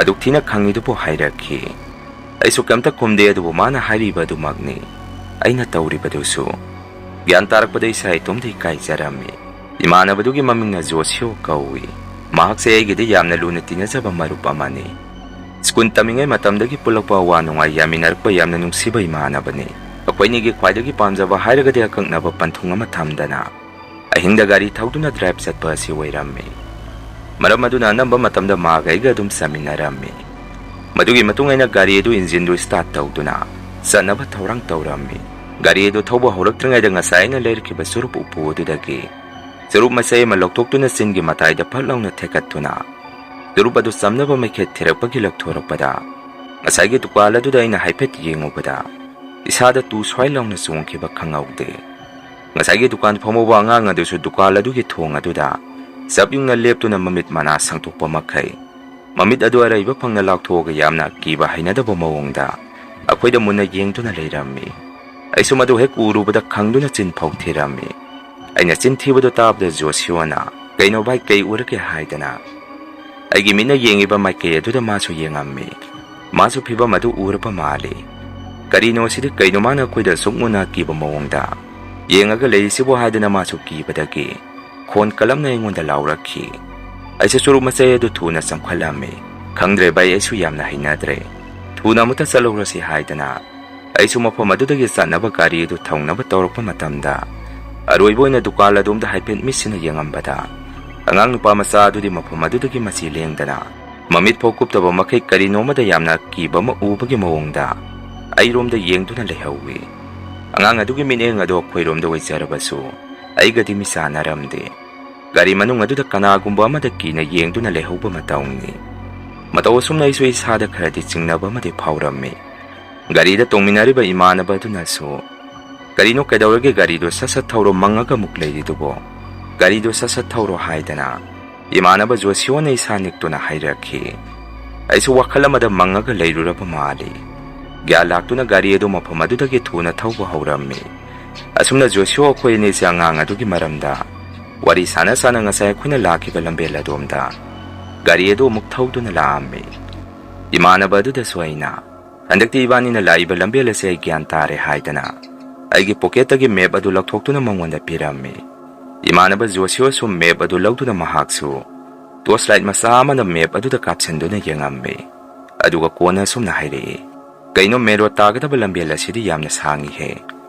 ꯑꯗꯨꯛ ꯊꯤꯅ ꯈꯪꯉꯤꯗꯨꯕꯨ?" ꯍꯥꯏꯔꯛꯈꯤ꯫ ꯑꯩꯁꯨ ꯀꯩꯝꯇ ꯈꯨꯝꯗꯦ, ꯑꯗꯨꯕꯨ ꯃꯥꯅ ꯍꯥꯏꯔꯤꯕ ꯑꯗꯨꯃꯛꯅꯤ ꯑꯩꯅ ꯇꯧꯔꯤꯕꯗꯨꯁꯨ꯫ ꯒ꯭ꯌꯥꯟ ꯇꯥꯔꯛꯄꯗ ꯏꯁꯥ ꯏꯇꯣꯝꯇ ꯏꯀꯥꯏꯖꯔꯝꯃꯤ꯫ ꯏꯃꯥꯟꯅꯕꯗꯨꯒꯤ ꯃꯃꯤꯡꯅ ꯖꯣꯁꯤꯌꯣ ꯀꯧꯏ꯫ ꯃꯍꯥꯛꯁꯦ ꯑꯩꯒꯤꯗꯤ ꯌꯥꯝꯅ ꯂꯨꯅ ꯇꯤꯟꯅꯖꯕ ꯃꯔꯨꯞ ꯑꯃꯅꯤ꯫ ꯁ꯭ꯀꯨꯜ ꯇꯝꯃꯤꯉꯩ ꯃꯇꯝꯗꯒꯤ ꯄꯨꯜꯂꯛꯄ, ꯑꯋꯥ ꯅꯨꯡꯉꯥꯏ ꯌꯥꯃꯤꯟꯅꯔꯛꯄ ꯌꯥꯝꯅ ꯅꯨꯡꯁꯤꯕ ꯏꯃꯥꯟꯅꯕꯅꯤ꯫ ꯑꯩꯈꯣꯏꯅꯤꯒꯤ ꯈ꯭ꯋꯥꯏꯗꯒꯤ ꯄꯥꯝꯖꯕ ꯍꯥꯏꯔꯒꯗꯤ ꯑꯀꯛꯅꯕ ꯄꯟꯊꯨꯡ ꯑꯃ ꯊꯝꯗꯅ ꯑꯍꯤꯡꯗ ꯒꯥꯔꯤ ꯊꯧꯗꯨꯅ ꯗ꯭ꯔꯥꯏꯚ ꯆꯠꯄ ꯑꯁꯤ ꯑꯣꯏꯔꯝꯃꯤ꯫ ꯃꯔꯝ ꯑꯗꯨꯅ ꯑꯅꯝꯕ ꯃꯇꯝꯗ ꯃꯥꯒ ꯑꯩꯒ ꯑꯗꯨꯝ ꯆꯠꯃꯤꯟꯅꯔꯝꯃꯤ꯫ ꯃꯗꯨꯒꯤ ꯃꯇꯨꯡ ꯑꯩꯅ ꯒꯥꯔꯤ ꯑꯗꯨ ꯏꯟꯖꯤꯟꯗꯨ ꯁ꯭ꯇꯥꯔꯠ ꯇꯧꯗꯨꯅ ꯆꯠꯅꯕ ꯊꯧꯔꯥꯡ ꯇꯧꯔꯝꯃꯤ꯫ ꯒꯥꯔꯤ ꯑꯗꯨ ꯊꯧꯕ ꯍꯧꯔꯛꯇ꯭ꯔꯤꯉꯩꯗ ꯉꯁꯥꯏ ꯑꯩꯅ ꯂꯩꯔꯛꯈꯤꯕ ꯆꯨꯔꯨꯞ ꯎꯄꯨ ꯑꯗꯨꯗꯒꯤ ꯆꯨꯔꯨꯞ ꯃꯆꯩ ꯑꯃ ꯂꯧꯊꯣꯛꯇꯨꯅ ꯆꯤꯟꯒꯤ ꯃꯇꯥꯏꯗ ꯐꯠ ꯂꯥꯎꯅ ꯊꯦꯛꯀꯠꯇꯨꯅ ꯆꯨꯔꯨꯞ ꯑꯗꯨ ꯆꯝꯅꯕ ꯃꯩꯈꯦꯠ ꯊꯤꯔꯛꯄꯒꯤ ꯂꯧꯊꯣꯔꯛꯄꯗ, ꯉꯁꯥꯏꯒꯤ ꯗꯨꯀꯥꯟ ꯑꯗꯨꯗ ꯑꯩꯅ ꯍꯥꯏꯐꯦꯠ ꯌꯦꯡꯉꯨꯕꯗ, ꯏꯁꯥꯗ ꯇꯨ ꯁ꯭ꯋꯥꯏ ꯂꯥꯎꯅ ꯆꯣꯡꯈꯤꯕ ꯈꯪꯍꯧꯗꯦ꯫ ꯉꯁꯥꯏꯒꯤ ꯗꯨꯀꯥꯟ ꯐꯝꯍꯧꯕ ꯑꯉꯥꯡ ꯑꯗꯨꯁꯨ ꯗꯨꯀꯥꯟ ꯑꯗꯨꯒꯤ ꯊꯣꯡ ꯑꯗꯨꯗ ꯆꯞ ꯌꯨꯡꯅ ꯂꯦꯞꯇꯨꯅ ꯃꯃꯤꯠ ꯃꯅꯥ ꯁꯪꯇꯣꯛꯄ ꯃꯈꯩ, ꯃꯃꯤꯠ ꯑꯗꯨ ꯑꯔꯩꯕ ꯐꯪꯅ ꯂꯥꯎꯊꯣꯛꯑꯒ ꯌꯥꯝꯅ ꯑꯀꯤꯕ ꯍꯩꯅꯗꯕ ꯃꯑꯣꯡꯗ ꯑꯩꯈꯣꯏꯗ ꯃꯨꯟꯅ ꯌꯦꯡꯗꯨꯅ ꯂꯩꯔꯝꯃꯤ꯫ ꯑꯩꯁꯨ ꯃꯗꯨ ꯍꯦꯛ ꯎꯔꯨꯕꯗ ꯈꯪꯗꯨꯅ ꯆꯤꯟ ꯐꯥꯎ ꯊꯤꯔꯝꯃꯤ꯫ ꯑꯩꯅ ꯆꯤꯟ ꯊꯤꯕꯗꯨ ꯇꯥꯕꯗ ꯖꯣꯁꯤꯌꯣꯅ, "ꯀꯩꯅꯣ ꯚꯥꯏ, ꯀꯩ ꯎꯔꯒꯦ?" ꯍꯥꯏꯗꯅ ꯑꯩꯒꯤ ꯃꯤꯠꯅ ꯌꯦꯡꯉꯤꯕ ꯃꯥꯏꯀꯩ ꯑꯗꯨꯗ ꯃꯥꯁꯨ ꯌꯦꯡꯉꯝꯃꯤ꯫ ꯃꯥꯁꯨ ꯐꯤꯚꯝ ꯑꯗꯨ ꯎꯔꯕ ꯃꯥꯜꯂꯤ꯫ ꯀꯔꯤꯅꯣ ꯁꯤꯗꯤ? ꯀꯩꯅꯣ ꯃꯥꯅ ꯑꯩꯈꯣꯏꯗ ꯑꯁꯨꯛ ꯃꯨꯟꯅ ꯑꯀꯤꯕ ꯃꯑꯣꯡꯗ ꯌꯦꯡꯉꯒ ꯂꯩꯔꯤꯁꯤꯕꯨ? ꯍꯥꯏꯗꯅ ꯃꯥꯁꯨ ꯀꯤꯕꯗꯒꯤ ꯈꯣꯟ ꯀꯜꯂꯞꯅ ꯑꯩꯉꯣꯟꯗ ꯂꯥꯎꯔꯛꯈꯤ꯫ ꯑꯩꯁꯨ ꯆꯨꯔꯨꯞ ꯃꯆꯩ ꯑꯗꯨ ꯊꯨꯅ ꯆꯪꯈꯠꯂꯝꯃꯤ꯫ ꯈꯪꯗ꯭ꯔꯦ ꯚꯥꯏ, ꯑꯩꯁꯨ ꯌꯥꯝꯅ ꯍꯩꯅꯗ꯭ꯔꯦ꯫ ꯊꯨꯅ ꯑꯃꯨꯛꯇ ꯆꯠꯍꯧꯔꯁꯤ ꯍꯥꯏꯗꯅ ꯑꯩꯁꯨ ꯃꯐꯝ ꯑꯗꯨꯗꯒꯤ ꯆꯠꯅꯕ ꯒꯥꯔꯤ ꯑꯗꯨ ꯊꯧꯅꯕ ꯇꯧꯔꯛꯄ ꯃꯇꯝꯗ, ꯑꯔꯣꯏꯕ ꯑꯣꯏꯅ ꯗꯨꯀꯥꯟ ꯑꯗꯣꯝꯗ ꯍꯥꯏꯐꯦꯠ ꯃꯤꯠꯁꯤꯅ ꯌꯦꯡꯉꯝꯕꯗ, ꯑꯉꯥꯡ ꯅꯨꯄꯥ ꯃꯆꯥ ꯑꯗꯨꯗꯤ ꯃꯐꯝ ꯑꯗꯨꯗꯒꯤ ꯃꯆꯤ ꯂꯦꯡꯗꯅ, ꯃꯃꯤꯠ ꯐꯥꯎ ꯀꯨꯞꯇꯕ ꯃꯈꯩ ꯀꯔꯤꯅꯣꯃꯗ ꯌꯥꯝꯅ ꯑꯀꯤꯕ ꯑꯃ ꯎꯕꯒꯤ ꯃꯑꯣꯡꯗ ꯑꯩꯔꯣꯝꯗ ꯌꯦꯡꯗꯨꯅ ꯂꯩꯍꯧꯏ꯫ ꯑꯉꯥꯡ ꯑꯗꯨꯒꯤ ꯃꯤꯠꯌꯦꯡ ꯑꯗꯨ ꯑꯩꯈꯣꯏꯔꯣꯝꯗ ꯑꯣꯏꯖꯔꯕꯁꯨ, ꯑꯩꯒꯗꯤ ꯃꯤꯆꯥꯟꯅꯔꯝꯗꯦ꯫ ꯒꯥꯔꯤ ꯃꯅꯨꯡ ꯑꯗꯨꯗ ꯀꯅꯥꯒꯨꯝꯕ ꯑꯃꯗ ꯀꯤꯅ ꯌꯦꯡꯗꯨꯅ ꯂꯩꯍꯧꯕ ꯃꯇꯧꯅꯤ꯫ ꯃꯇꯧ ꯑꯁꯨꯝꯅ ꯑꯩꯁꯨ ꯏꯁꯥꯗ ꯈꯔꯗꯤ ꯆꯤꯡꯅꯕ ꯑꯃꯗꯤ ꯐꯥꯎꯔꯝꯃꯤ꯫ ꯒꯥꯔꯤꯗ ꯇꯣꯡꯃꯤꯟꯅꯔꯤꯕ ꯏꯃꯥꯟꯅꯕ ꯑꯗꯨꯅꯁꯨ, "ꯀꯔꯤꯅꯣ, ꯀꯩꯗꯧꯔꯒꯦ? ꯒꯥꯔꯤꯗꯣ ꯁꯠ ꯁꯠ ꯊꯧꯔꯣ, ꯃꯪꯉꯒ ꯑꯃꯨꯛ ꯂꯩꯔꯤꯗꯨꯕꯣ? ꯒꯥꯔꯤꯗꯣ ꯁꯠ ꯁꯠ ꯊꯧꯔꯣ" ꯍꯥꯏꯗꯅ ꯏꯃꯥꯟꯅꯕ ꯖꯣꯁꯤꯌꯣꯅ ꯏꯁꯥ ꯅꯤꯛꯇꯨꯅ ꯍꯥꯏꯔꯛꯈꯤ꯫ ꯑꯩꯁꯨ ꯋꯥꯈꯜ ꯑꯃꯗ ꯃꯪꯉꯒ ꯂꯩꯔꯨꯔꯕ ꯃꯥꯜꯂꯤ꯫ ꯒ꯭ꯌꯥꯟ ꯂꯥꯛꯇꯨꯅ ꯒꯥꯔꯤ ꯑꯗꯨ ꯃꯐꯝ ꯑꯗꯨꯗꯒꯤ ꯊꯨꯅ ꯊꯧꯕ ꯍꯧꯔꯝꯃꯤ꯫ ꯑꯁꯨꯝꯅ ꯖꯣꯁꯤꯌꯣ ꯑꯩꯈꯣꯏ ꯑꯅꯤꯁꯦ ꯑꯉꯥꯡ ꯑꯗꯨꯒꯤ ꯃꯔꯝꯗ ꯋꯥꯔꯤ ꯁꯥꯟꯅ ꯁꯥꯟꯅ ꯉꯁꯥꯏ ꯑꯩꯈꯣꯏꯅ ꯂꯥꯛꯈꯤꯕ ꯂꯝꯕꯦꯜ ꯑꯗꯣꯝꯗ ꯒꯥꯔꯤ ꯑꯗꯨ ꯑꯃꯨꯛ ꯊꯧꯗꯨꯅ ꯂꯥꯛꯑꯝꯃꯤ꯫ ꯏꯃꯥꯟꯅꯕ ꯑꯗꯨꯗꯁꯨ ꯑꯩꯅ, ꯍꯟꯗꯛꯇꯤ ꯏꯕꯥꯅꯤꯅ ꯂꯥꯛꯏꯕ ꯂꯝꯕꯦꯜ ꯑꯁꯤ ꯑꯩ ꯒ꯭ꯌꯥꯟ ꯇꯥꯔꯦ" ꯍꯥꯏꯗꯅ ꯑꯩꯒꯤ ꯄꯣꯀꯦꯠꯇꯒꯤ ꯃꯦꯞ ꯑꯗꯨ ꯂꯧꯊꯣꯛꯇꯨꯅ ꯃꯉꯣꯟꯗ ꯄꯤꯔꯝꯃꯤ꯫ ꯏꯃꯥꯟꯅꯕ ꯖꯣꯁꯤꯌꯣꯁꯨ ꯃꯦꯞ ꯑꯗꯨ ꯂꯧꯗꯨꯅ ꯃꯍꯥꯛꯁꯨ ꯇꯣꯔꯆ ꯂꯥꯏꯠ ꯃꯆꯥ ꯑꯃꯅ ꯃꯦꯞ ꯑꯗꯨꯗ ꯀꯥꯞꯁꯤꯟꯗꯨꯅ ꯌꯦꯡꯉꯝꯃꯤ꯫ ꯑꯗꯨꯒ ꯀꯣꯟꯅ ꯑꯁꯨꯝꯅ ꯍꯥꯏꯔꯛꯏ, "ꯀꯩꯅꯣ, ꯃꯦꯟ ꯔꯣꯗ ꯇꯥꯒꯗꯕ ꯂꯝꯕꯦꯜ ꯑꯁꯤꯗꯤ ꯌꯥꯝꯅ ꯁꯥꯡꯉꯤꯍꯦ꯫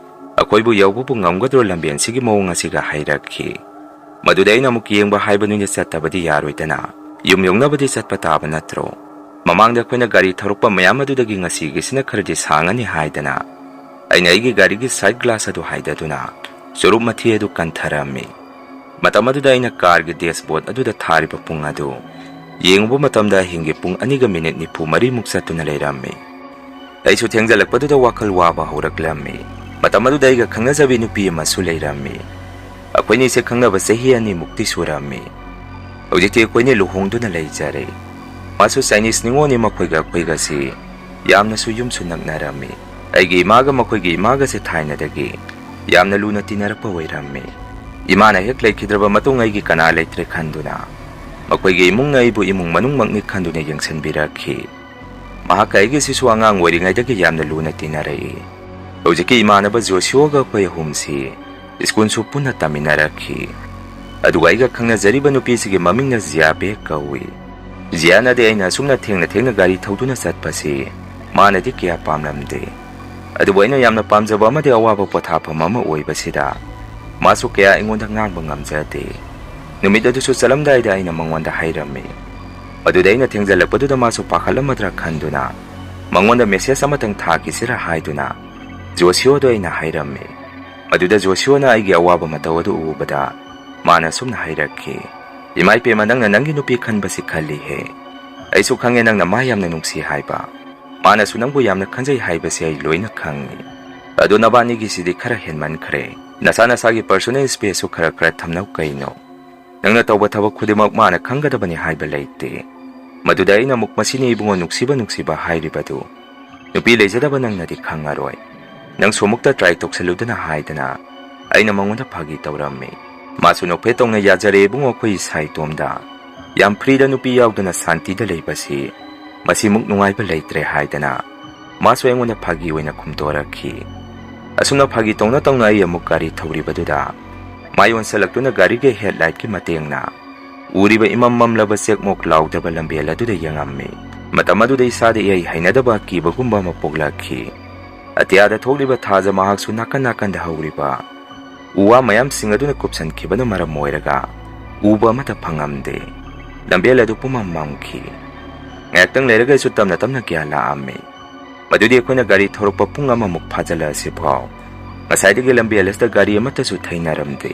ꯑꯩꯈꯣꯏꯕꯨ ꯌꯧꯕꯕꯨ ꯉꯝꯒꯗ꯭ꯔꯣ ꯂꯝꯕꯦꯟꯁꯤꯒꯤ ꯃꯑꯣꯡ ꯑꯁꯤꯒ?" ꯍꯥꯏꯔꯛꯈꯤ꯫ ꯃꯗꯨꯗ ꯑꯩꯅ ꯑꯃꯨꯛ ꯌꯦꯡꯕ ꯍꯥꯏꯕꯅꯤꯅ ꯆꯠꯇꯕꯗꯤ ꯌꯥꯔꯣꯏꯗꯅ, ꯌꯨꯝ ꯌꯧꯅꯕꯗꯤ ꯆꯠꯄ ꯇꯥꯕ ꯅꯠꯇ꯭ꯔꯣ? ꯃꯃꯥꯡꯗ ꯑꯩꯈꯣꯏꯅ ꯒꯥꯔꯤ ꯊꯧꯔꯛꯄ ꯃꯌꯥꯝ ꯑꯗꯨꯗꯒꯤ ꯉꯁꯤꯒꯤꯁꯤꯅ ꯈꯔꯗꯤ ꯁꯥꯡꯉꯅꯤ ꯍꯥꯏꯗꯅ ꯑꯩꯅ ꯑꯩꯒꯤ ꯒꯥꯔꯤꯒꯤ ꯁꯥꯏꯠ ꯒ꯭ꯂꯥꯁ ꯑꯗꯨ ꯍꯥꯏꯗꯗꯨꯅ ꯆꯨꯔꯨꯞ ꯃꯊꯤ ꯑꯗꯨ ꯀꯟꯊꯔꯝꯃꯤ꯫ ꯃꯇꯝ ꯑꯗꯨꯗ ꯑꯩꯅ ꯀꯥꯔꯒꯤ ꯗꯦꯁꯕꯣꯔꯗ ꯑꯗꯨꯗ ꯊꯥꯔꯤꯕ ꯄꯨꯡ ꯑꯗꯨ ꯌꯦꯡꯉꯨꯕ ꯃꯇꯝꯗ ꯑꯍꯤꯡꯒꯤ ꯄꯨꯡ ꯑꯅꯤꯒ ꯃꯤꯅꯤꯠ ꯅꯤꯐꯨ ꯃꯔꯤꯃꯨꯛ ꯆꯠꯇꯨꯅ ꯂꯩꯔꯝꯃꯤ꯫ ꯑꯩꯁꯨ ꯊꯦꯡꯖꯜꯂꯛꯄꯗꯨꯗ ꯋꯥꯈꯜ ꯋꯥꯕ ꯍꯧꯔꯛꯂꯝꯃꯤ꯫ ꯃꯇꯝ ꯑꯗꯨꯗ ꯑꯩꯒ ꯈꯪꯅꯖꯕꯤ ꯅꯨꯄꯤ ꯑꯃꯁꯨ ꯂꯩꯔꯝꯃꯤ꯫ ꯑꯩꯈꯣꯏꯅꯤꯁꯦ ꯈꯪꯅꯕ ꯆꯍꯤ ꯑꯅꯤꯃꯨꯛꯇꯤ ꯁꯨꯔꯝꯃꯤ꯫ ꯍꯧꯖꯤꯛꯇꯤ ꯑꯩꯈꯣꯏꯅꯤ ꯂꯨꯍꯣꯡꯗꯨꯅ ꯂꯩꯖꯔꯦ꯫ ꯃꯥꯁꯨ ꯆꯥꯏꯅꯤꯁ ꯅꯤꯉꯣꯜꯅꯤ, ꯃꯈꯣꯏꯒ ꯑꯩꯈꯣꯏꯒꯁꯤ ꯌꯥꯝꯅꯁꯨ ꯌꯨꯝꯁꯨ ꯅꯛꯅꯔꯝꯃꯤ꯫ ꯑꯩꯒꯤ ꯏꯃꯥꯒ ꯃꯈꯣꯏꯒꯤ ꯏꯃꯥꯒꯁꯦ ꯊꯥꯏꯅꯗꯒꯤ ꯌꯥꯝꯅ ꯂꯨꯅ ꯇꯤꯟꯅꯔꯛꯄ ꯑꯣꯏꯔꯝꯃꯤ꯫ ꯏꯃꯥꯅ ꯍꯦꯛ ꯂꯩꯈꯤꯗ꯭ꯔꯕ ꯃꯇꯨꯡ ꯑꯩꯒꯤ ꯀꯅꯥ ꯂꯩꯇ꯭ꯔꯦ ꯈꯟꯗꯨꯅ ꯃꯈꯣꯏꯒꯤ ꯏꯃꯨꯡꯅ ꯑꯩꯕꯨ ꯏꯃꯨꯡ ꯃꯅꯨꯡꯃꯛꯅꯤ ꯈꯟꯗꯨꯅ ꯌꯦꯡꯁꯤꯟꯕꯤꯔꯛꯈꯤ꯫ ꯃꯍꯥꯛꯀ ꯑꯩꯒꯤꯁꯤꯁꯨ ꯑꯉꯥꯡ ꯑꯣꯏꯔꯤꯉꯩꯗꯒꯤ ꯌꯥꯝꯅ ꯂꯨꯅ ꯇꯤꯟꯅꯔꯛꯏ꯫ ꯍꯧꯖꯤꯛꯀꯤ ꯏꯃꯥꯟꯅꯕ ꯖꯣꯁꯤꯌꯣꯒ ꯑꯩꯈꯣꯏ ꯑꯍꯨꯝꯁꯤ ꯁ꯭ꯀꯨꯜꯁꯨ ꯄꯨꯟꯅ ꯇꯝꯃꯤꯟꯅꯔꯛꯈꯤ꯫ ꯑꯗꯨꯒ ꯑꯩꯒ ꯈꯪꯅꯖꯔꯤꯕ ꯅꯨꯄꯤꯁꯤꯒꯤ ꯃꯃꯤꯡꯅ ꯖꯤꯌꯥ ꯕꯦꯛ ꯀꯧꯏ꯫ ꯖꯤꯌꯥꯅꯗꯤ ꯑꯩꯅ ꯑꯁꯨꯝꯅ ꯊꯦꯡꯅ ꯊꯦꯡꯅ ꯒꯥꯔꯤ ꯊꯧꯗꯨꯅ ꯆꯠꯄꯁꯤ ꯃꯥꯅꯗꯤ ꯀꯌꯥ ꯄꯥꯝꯂꯝꯗꯦ꯫ ꯑꯗꯨꯕꯨ ꯑꯩꯅ ꯌꯥꯝꯅ ꯄꯥꯝꯖꯕ ꯑꯃꯗꯤ ꯑꯋꯥꯕ ꯄꯣꯊꯥꯐꯝ ꯑꯃ ꯑꯣꯏꯕꯁꯤꯗ ꯃꯥꯁꯨ ꯀꯌꯥ ꯑꯩꯉꯣꯟꯗ ꯉꯥꯡꯕ ꯉꯝꯖꯗꯦ꯫ ꯅꯨꯃꯤꯠ ꯑꯗꯨꯁꯨ ꯆꯠꯂꯝꯗꯥꯏꯗ ꯑꯩꯅ ꯃꯉꯣꯟꯗ ꯍꯥꯏꯔꯝꯃꯤ꯫ ꯑꯗꯨꯗ ꯑꯩꯅ ꯊꯦꯡꯖꯜꯂꯛꯄꯗꯨꯗ ꯃꯥꯁꯨ ꯄꯥꯈꯠꯂꯝꯃꯗ꯭ꯔꯥ ꯈꯟꯗꯨꯅ ꯃꯉꯣꯟꯗ ꯃꯦꯁꯦꯖ ꯑꯃꯇꯪ ꯊꯥꯈꯤꯁꯤꯔꯥ ꯍꯥꯏꯗꯨꯅ ꯖꯣꯁꯤꯌꯣꯗ ꯑꯩꯅ ꯍꯥꯏꯔꯝꯃꯤ꯫ ꯑꯗꯨꯗ ꯖꯣꯁꯤꯌꯣꯅ ꯑꯩꯒꯤ ꯑꯋꯥꯕ ꯃꯇꯧ ꯑꯗꯨ ꯎꯕꯗ ꯃꯥꯅ ꯑꯁꯨꯝꯅ ꯍꯥꯏꯔꯛꯈꯤ, "ꯏꯃꯥ ꯏꯄꯦꯝꯃ, ꯅꯪꯅ ꯅꯪꯒꯤ ꯅꯨꯄꯤ ꯈꯟꯕꯁꯤ ꯈꯜꯂꯤꯍꯦ꯫ ꯑꯩꯁꯨ ꯈꯪꯉꯦ ꯅꯪꯅ ꯃꯥ ꯌꯥꯝꯅ ꯅꯨꯡꯁꯤ ꯍꯥꯏꯕ꯫ ꯃꯥꯅꯁꯨ ꯅꯪꯕꯨ ꯌꯥꯝꯅ ꯈꯟꯖꯩ ꯍꯥꯏꯕꯁꯤ ꯑꯩ ꯂꯣꯏꯅ ꯈꯪꯉꯤ꯫ ꯑꯗꯣ ꯅꯕꯥꯅꯤꯒꯤꯁꯤꯗꯤ ꯈꯔ ꯍꯦꯟꯃꯟꯈ꯭ꯔꯦ꯫ ꯅꯁꯥ ꯅꯁꯥꯒꯤ ꯄꯔꯁꯣꯅꯦꯜ ꯁ꯭ꯄꯦꯁꯁꯨ ꯈꯔ ꯈꯔ ꯊꯝꯅꯧ ꯀꯩꯅꯣ꯫ ꯅꯪꯅ ꯇꯧꯕ ꯊꯕꯛ ꯈꯨꯗꯤꯡꯃꯛ ꯃꯥꯅ ꯈꯪꯒꯗꯕꯅꯤ ꯍꯥꯏꯕ ꯂꯩꯇꯦ꯫" ꯃꯗꯨꯗ ꯑꯩꯅ ꯑꯃꯨꯛ, "ꯃꯁꯤꯅꯤ ꯏꯕꯨꯡꯉꯣ ꯅꯨꯡꯁꯤꯕ ꯅꯨꯡꯁꯤꯕ ꯍꯥꯏꯔꯤꯕꯗꯨ꯫ ꯅꯨꯄꯤ ꯂꯩꯖꯗꯕ ꯅꯪꯅꯗꯤ ꯈꯪꯉꯔꯣꯏ꯫ ꯅꯪꯁꯨ ꯑꯃꯨꯛꯇ ꯇ꯭ꯔꯥꯏ ꯇꯧꯁꯜꯂꯨꯗꯅ" ꯍꯥꯏꯗꯅ ꯑꯩꯅ ꯃꯉꯣꯟꯗ ꯐꯥꯒꯤ ꯇꯧꯔꯝꯃꯤ꯫ ꯃꯥꯁꯨ ꯅꯣꯛꯐꯦꯠ ꯇꯧꯅ, "ꯌꯥꯖꯔꯦ ꯏꯕꯨꯡꯉꯣ, ꯑꯩꯈꯣꯏ ꯏꯁꯥ ꯏꯇꯣꯝꯗ ꯌꯥꯝ ꯐ꯭ꯔꯤꯗ ꯅꯨꯄꯤ ꯌꯥꯎꯗꯅ ꯁꯥꯟꯇꯤꯗ ꯂꯩꯕꯁꯤ ꯃꯁꯤꯃꯨꯛ ꯅꯨꯡꯉꯥꯏꯕ ꯂꯩꯇ꯭ꯔꯦ" ꯍꯥꯏꯗꯅ ꯃꯥꯁꯨ ꯑꯩꯉꯣꯟꯗ ꯐꯥꯒꯤ ꯑꯣꯏꯅ ꯈꯨꯝꯗꯣꯔꯛꯈꯤ꯫ ꯑꯁꯨꯝꯅ ꯐꯥꯒꯤ ꯇꯧꯅ ꯇꯧꯅ ꯑꯩ ꯑꯃꯨꯛ ꯒꯥꯔꯤ ꯊꯧꯔꯤꯕꯗꯨꯗ ꯃꯥꯏ ꯑꯣꯟꯁꯤꯜꯂꯛꯇꯨꯅ ꯒꯥꯔꯤꯒꯤ headlightꯀꯤ ꯃꯇꯦꯡꯅ ꯎꯔꯤꯕ ꯏꯃꯝ ꯃꯝꯂꯕ ꯆꯦꯛꯃꯣꯛ ꯂꯥꯎꯗ꯭ꯔꯕ ꯂꯝꯕꯦꯜ ꯑꯗꯨꯗ ꯌꯦꯡꯉꯝꯃꯤ꯫ ꯃꯇꯝ ꯑꯗꯨꯗ ꯏꯁꯥꯗ ꯏꯍꯩ ꯍꯩꯅꯗꯕ ꯑꯀꯤꯕꯒꯨꯝꯕ ꯑꯃ ꯄꯣꯛꯂꯛꯈꯤ꯫ ꯑꯇꯤꯌꯥꯗ ꯊꯣꯛꯂꯤꯕ ꯊꯥꯖ ꯃꯍꯥꯛꯁꯨ ꯅꯥꯀꯟ ꯅꯥꯀꯟꯗ ꯍꯧꯔꯤꯕ ꯎ ꯋꯥ ꯃꯌꯥꯝꯁꯤꯡ ꯑꯗꯨꯅ ꯀꯨꯞꯁꯟꯈꯤꯕꯅ ꯃꯔꯝ ꯑꯣꯏꯔꯒ ꯎꯕ ꯑꯃꯠꯇ ꯐꯪꯉꯝꯗꯦ꯫ ꯂꯝꯕꯦꯜ ꯑꯗꯨ ꯄꯨꯝꯃꯝ ꯃꯝꯈꯤ꯫ ꯉꯥꯏꯍꯥꯛꯇꯪ ꯂꯩꯔꯒ ꯑꯩꯁꯨ ꯇꯞꯅ ꯇꯞꯅ ꯒ꯭ꯌꯥꯟ ꯂꯥꯛꯑꯝꯃꯤ꯫ ꯃꯗꯨꯗꯤ ꯑꯩꯈꯣꯏꯅ ꯒꯥꯔꯤ ꯊꯧꯔꯛꯄ ꯄꯨꯡ ꯑꯃꯃꯨꯛ ꯐꯥꯖꯤꯜꯂꯛꯑꯁꯤ ꯐꯥꯎ ꯉꯁꯥꯏꯗꯒꯤ ꯂꯝꯕꯤ ꯑꯁꯤꯗ ꯒꯥꯔꯤ ꯑꯃꯠꯇꯁꯨ ꯊꯩꯅꯔꯝꯗꯦ꯫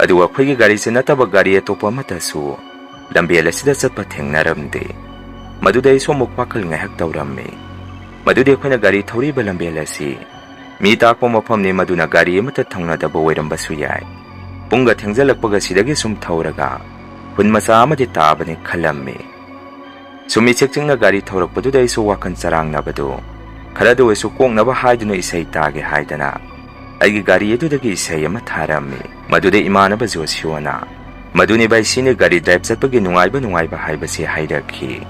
ꯑꯗꯨꯒ ꯑꯩꯈꯣꯏꯒꯤ ꯒꯥꯔꯤꯁꯦ ꯅꯠꯇꯕ ꯒꯥꯔꯤ ꯑꯇꯣꯞꯄ ꯑꯃꯠꯇꯁꯨ ꯂꯝꯕꯦꯜ ꯑꯁꯤꯗ ꯆꯠꯄ ꯊꯦꯡꯅꯔꯝꯗꯦ꯫ ꯃꯗꯨꯗ ꯑꯩꯁꯨ ꯑꯃꯨꯛ ꯋꯥꯈꯜ ꯉꯥꯏꯍꯥꯛ ꯇꯧꯔꯝꯃꯤ꯫ ꯃꯗꯨꯗꯤ ꯑꯩꯈꯣꯏꯅ ꯒꯥꯔꯤ ꯊꯧꯔꯤꯕ ꯂꯝꯕꯦꯜ ꯑꯁꯤ ꯃꯤ ꯇꯥꯛꯄ ꯃꯐꯝꯅꯤ, ꯃꯗꯨꯅ ꯒꯥꯔꯤ ꯑꯃꯠꯇ ꯊꯧꯅꯗꯕ ꯑꯣꯏꯔꯝꯕꯁꯨ ꯌꯥꯏ꯫ ꯄꯨꯡꯒ ꯊꯦꯡꯖꯜꯂꯛꯄꯒ ꯁꯤꯗꯒꯤ ꯁꯨꯝ ꯊꯧꯔꯒ ꯈꯨꯟ ꯃꯆꯥ ꯑꯃꯗꯤ ꯇꯥꯕꯅꯤ ꯈꯜꯂꯝꯃꯤ꯫ ꯁꯨꯝ ꯏꯆꯤꯛ ꯆꯤꯛꯅ ꯒꯥꯔꯤ ꯊꯧꯔꯛꯄꯗꯨꯗ ꯑꯩꯁꯨ ꯋꯥꯈꯜ ꯆꯔꯥꯡꯅꯕꯗꯨ ꯈꯔꯗ ꯑꯣꯏꯁꯨ ꯀꯣꯛꯅꯕ ꯍꯥꯏꯗꯨꯅ ꯏꯁꯩ ꯇꯥꯒꯦ ꯍꯥꯏꯗꯅ ꯑꯩꯒꯤ ꯒꯥꯔꯤ ꯑꯗꯨꯗꯒꯤ ꯏꯁꯩ ꯑꯃ ꯊꯥꯔꯝꯃꯤ꯫ ꯃꯗꯨꯗ ꯏꯃꯥꯟꯅꯕ ꯖꯣꯁꯤꯌꯣꯅ "ꯃꯗꯨꯅꯤ ꯚꯥꯏ, ꯁꯤꯅꯤ ꯒꯥꯔꯤ drive ꯆꯠꯄꯒꯤ ꯅꯨꯡꯉꯥꯏꯕ ꯅꯨꯡꯉꯥꯏꯕ ꯍꯥꯏꯕꯁꯤ" ꯍꯥꯏꯔꯛꯈꯤ꯫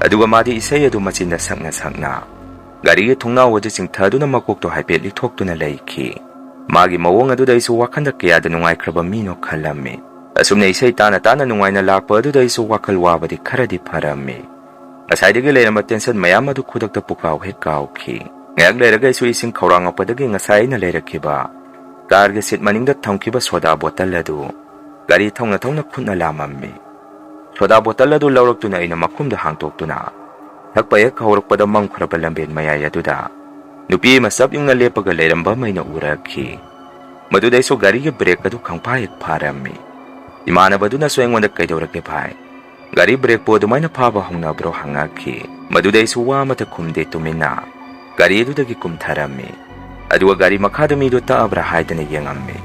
ꯑꯗꯨꯒ ꯃꯥꯗꯤ ꯏꯁꯩ ꯑꯗꯨ ꯃꯆꯤꯟꯗ ꯁꯛꯅ ꯁꯛꯅ ꯒꯥꯔꯤꯒꯤ ꯊꯣꯡꯅꯥꯎ ꯑꯗꯨ ꯆꯤꯡꯊꯗꯨꯅ ꯃꯀꯣꯛꯇꯣ ꯍꯥꯏꯐꯦꯠ ꯂꯤꯊꯣꯛꯇꯨꯅ ꯂꯩꯈꯤ꯫ ꯃꯥꯒꯤ ꯃꯑꯣꯡ ꯑꯗꯨꯗ ꯑꯩꯁꯨ ꯋꯥꯈꯜꯗ ꯀꯌꯥꯗ ꯅꯨꯡꯉꯥꯏꯈ꯭ꯔꯕ ꯃꯤꯅꯣ ꯈꯜꯂꯝꯃꯤ꯫ ꯑꯁꯨꯝꯅ ꯏꯁꯩ ꯇꯥꯅ ꯇꯥꯅ ꯅꯨꯡꯉꯥꯏꯅ ꯂꯥꯛꯄ ꯑꯗꯨꯗ ꯑꯩꯁꯨ ꯋꯥꯈꯜ ꯋꯥꯕꯗꯤ ꯈꯔꯗꯤ ꯐꯔꯝꯃꯤ꯫ ꯉꯁꯥꯏꯗꯒꯤ ꯂꯩꯔꯝꯕ tension ꯃꯌꯥꯝ ꯑꯗꯨ ꯈꯨꯗꯛꯇ ꯄꯨꯀꯥꯎ ꯍꯦꯛ ꯀꯥꯎꯈꯤ꯫ ꯉꯥꯏꯍꯥꯛ ꯂꯩꯔꯒ ꯑꯩꯁꯨ ꯏꯁꯤꯡ ꯈꯧꯔꯥꯡꯉꯛꯄꯗꯒꯤ ꯉꯁꯥꯏ ꯑꯩꯅ ꯂꯩꯔꯛꯈꯤꯕ carꯒꯤ seat ꯃꯅꯤꯡꯗ ꯊꯝꯈꯤꯕ soda bottle ꯑꯗꯨ ꯒꯥꯔꯤ ꯊꯧꯅ ꯊꯧꯅ ꯈꯨꯠꯅ ꯂꯥꯝꯃꯝꯃꯤ꯫ Soda bottle ꯑꯗꯨ ꯂꯧꯔꯛꯇꯨꯅ ꯑꯩꯅ ꯃꯈꯨꯝꯗꯨ ꯍꯥꯡꯇꯣꯛꯇꯨꯅ ꯊꯛꯄ ꯍꯦꯛ ꯍꯧꯔꯛꯄꯗ ꯃꯝꯈ꯭ꯔꯕ ꯂꯝꯕꯦꯟ ꯃꯌꯥꯏ ꯑꯗꯨꯗ ꯅꯨꯄꯤ ꯑꯃ ꯆꯞ ꯌꯨꯡꯅ ꯂꯦꯞꯄꯒ ꯂꯩꯔꯝꯕ ꯑꯃ ꯑꯩꯅ ꯎꯔꯛꯈꯤ꯫ ꯃꯗꯨꯗ ꯑꯩꯁꯨ ꯒꯥꯔꯤꯒꯤ brake ꯑꯗꯨ ꯈꯪꯐꯥ ꯍꯦꯛ ꯐꯥꯔꯝꯃꯤ꯫ ꯏꯃꯥꯟꯅꯕꯗꯨꯅꯁꯨ ꯑꯩꯉꯣꯟꯗ "ꯀꯩꯗꯧꯔꯒꯦ ꯚꯥꯏ? ꯒꯥꯔꯤ brakeꯄꯨ ꯑꯗꯨꯃꯥꯏꯅ ꯐꯥꯕ ꯍꯧꯅꯕ꯭ꯔꯣ?" ꯍꯪꯉꯛꯈꯤ꯫ ꯃꯗꯨꯗ ꯑꯩꯁꯨ ꯋꯥ ꯑꯃꯠꯇ ꯈꯨꯝꯗꯦ, ꯇꯨꯃꯤꯟꯅ ꯒꯥꯔꯤ ꯑꯗꯨꯗꯒꯤ ꯀꯨꯝꯊꯔꯝꯃꯤ꯫ ꯑꯗꯨꯒ ꯒꯥꯔꯤ ꯃꯈꯥꯗ ꯃꯤꯗꯨ ꯇꯛꯑꯕ꯭ꯔꯥ ꯍꯥꯏꯗꯅ ꯌꯦꯡꯉꯝꯃꯤ꯫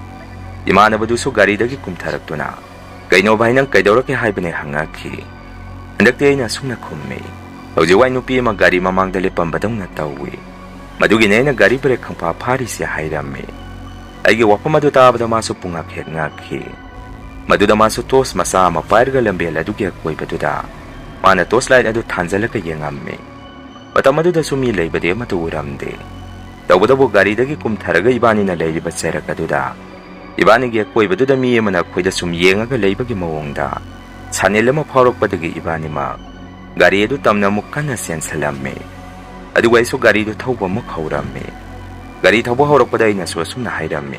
ꯏꯃꯥꯟꯅꯕꯗꯨꯁꯨ ꯒꯥꯔꯤꯗꯒꯤ ꯀꯨꯝꯊꯔꯛꯇꯨꯅ "ꯀꯩꯅꯣ ꯚꯥꯏ, ꯅꯪ ꯀꯩꯗꯧꯔꯒꯦ?" ꯍꯥꯏꯕꯅꯦ ꯍꯪꯉꯛꯈꯤ꯫ ꯍꯟꯗꯛꯇꯤ ꯑꯩꯅ ꯑꯁꯨꯝꯅ ꯈꯨꯝꯃꯤ, "ꯍꯧꯖꯤꯛ ꯋꯥꯏ ꯅꯨꯄꯤ ꯑꯃ ꯒꯥꯔꯤ ꯃꯃꯥꯡꯗ ꯂꯦꯞꯄꯝꯕꯗꯧꯅ ꯇꯧꯏ꯫ ꯃꯗꯨꯒꯤꯅꯦ ꯑꯩꯅ ꯒꯥꯔꯤ brake ꯈꯪꯐꯥ ꯐꯥꯔꯤꯁꯦ" ꯍꯥꯏꯔꯝꯃꯤ꯫ ꯑꯩꯒꯤ ꯋꯥꯐꯝ ꯑꯗꯨ ꯇꯥꯕꯗ ꯃꯥꯁꯨ ꯄꯨꯡꯉꯛ ꯍꯦꯛ ꯉꯛꯈꯤ꯫ ꯃꯗꯨꯗ ꯃꯥꯁꯨ torch ꯃꯆꯥ ꯑꯃ ꯄꯥꯏꯔꯒ ꯂꯝꯕꯦꯜ ꯑꯗꯨꯒꯤ ꯑꯀꯣꯏꯕꯗꯨꯗ ꯃꯥꯅ torch light ꯑꯗꯨ ꯊꯥꯟꯖꯜꯂꯒ ꯌꯦꯡꯉꯝꯃꯤ꯫ ꯃꯇꯝ ꯑꯗꯨꯗꯁꯨ ꯃꯤ ꯂꯩꯕꯗꯤ ꯑꯃꯠꯇ ꯎꯔꯝꯗꯦ꯫ ꯇꯧꯕꯇꯕꯨ ꯒꯥꯔꯤꯗꯒꯤ ꯀꯨꯝꯊꯔꯒ ꯏꯕꯥꯅꯤꯅ ꯂꯩꯔꯤꯕ ꯆꯩꯔꯛ ꯑꯗꯨꯗ ꯏꯕꯥꯅꯤꯒꯤ ꯑꯀꯣꯏꯕꯗꯨꯗ ꯃꯤ ꯑꯃꯅ ꯑꯩꯈꯣꯏꯗ ꯁꯨꯝ ꯌꯦꯡꯉꯒ ꯂꯩꯕꯒꯤ ꯃꯑꯣꯡꯗ ꯁꯥꯅꯤꯜ ꯑꯃ ꯐꯥꯎꯔꯛꯄꯗꯒꯤ ꯏꯕꯥꯅꯤꯃꯛ ꯒꯥꯔꯤ ꯑꯗꯨ ꯇꯝꯅ ꯑꯃꯨꯛ ꯀꯟꯅ ꯆꯦꯟꯁꯤꯜꯂꯝꯃꯤ꯫ ꯑꯗꯨꯒ ꯑꯩꯁꯨ ꯒꯥꯔꯤꯗꯨ ꯊꯧꯕ ꯑꯃꯨꯛ ꯍꯧꯔꯝꯃꯤ꯫ ꯒꯥꯔꯤ ꯊꯧꯕ ꯍꯧꯔꯛꯄꯗ ꯑꯩꯅꯁꯨ ꯑꯁꯨꯝꯅ ꯍꯥꯏꯔꯝꯃꯤ,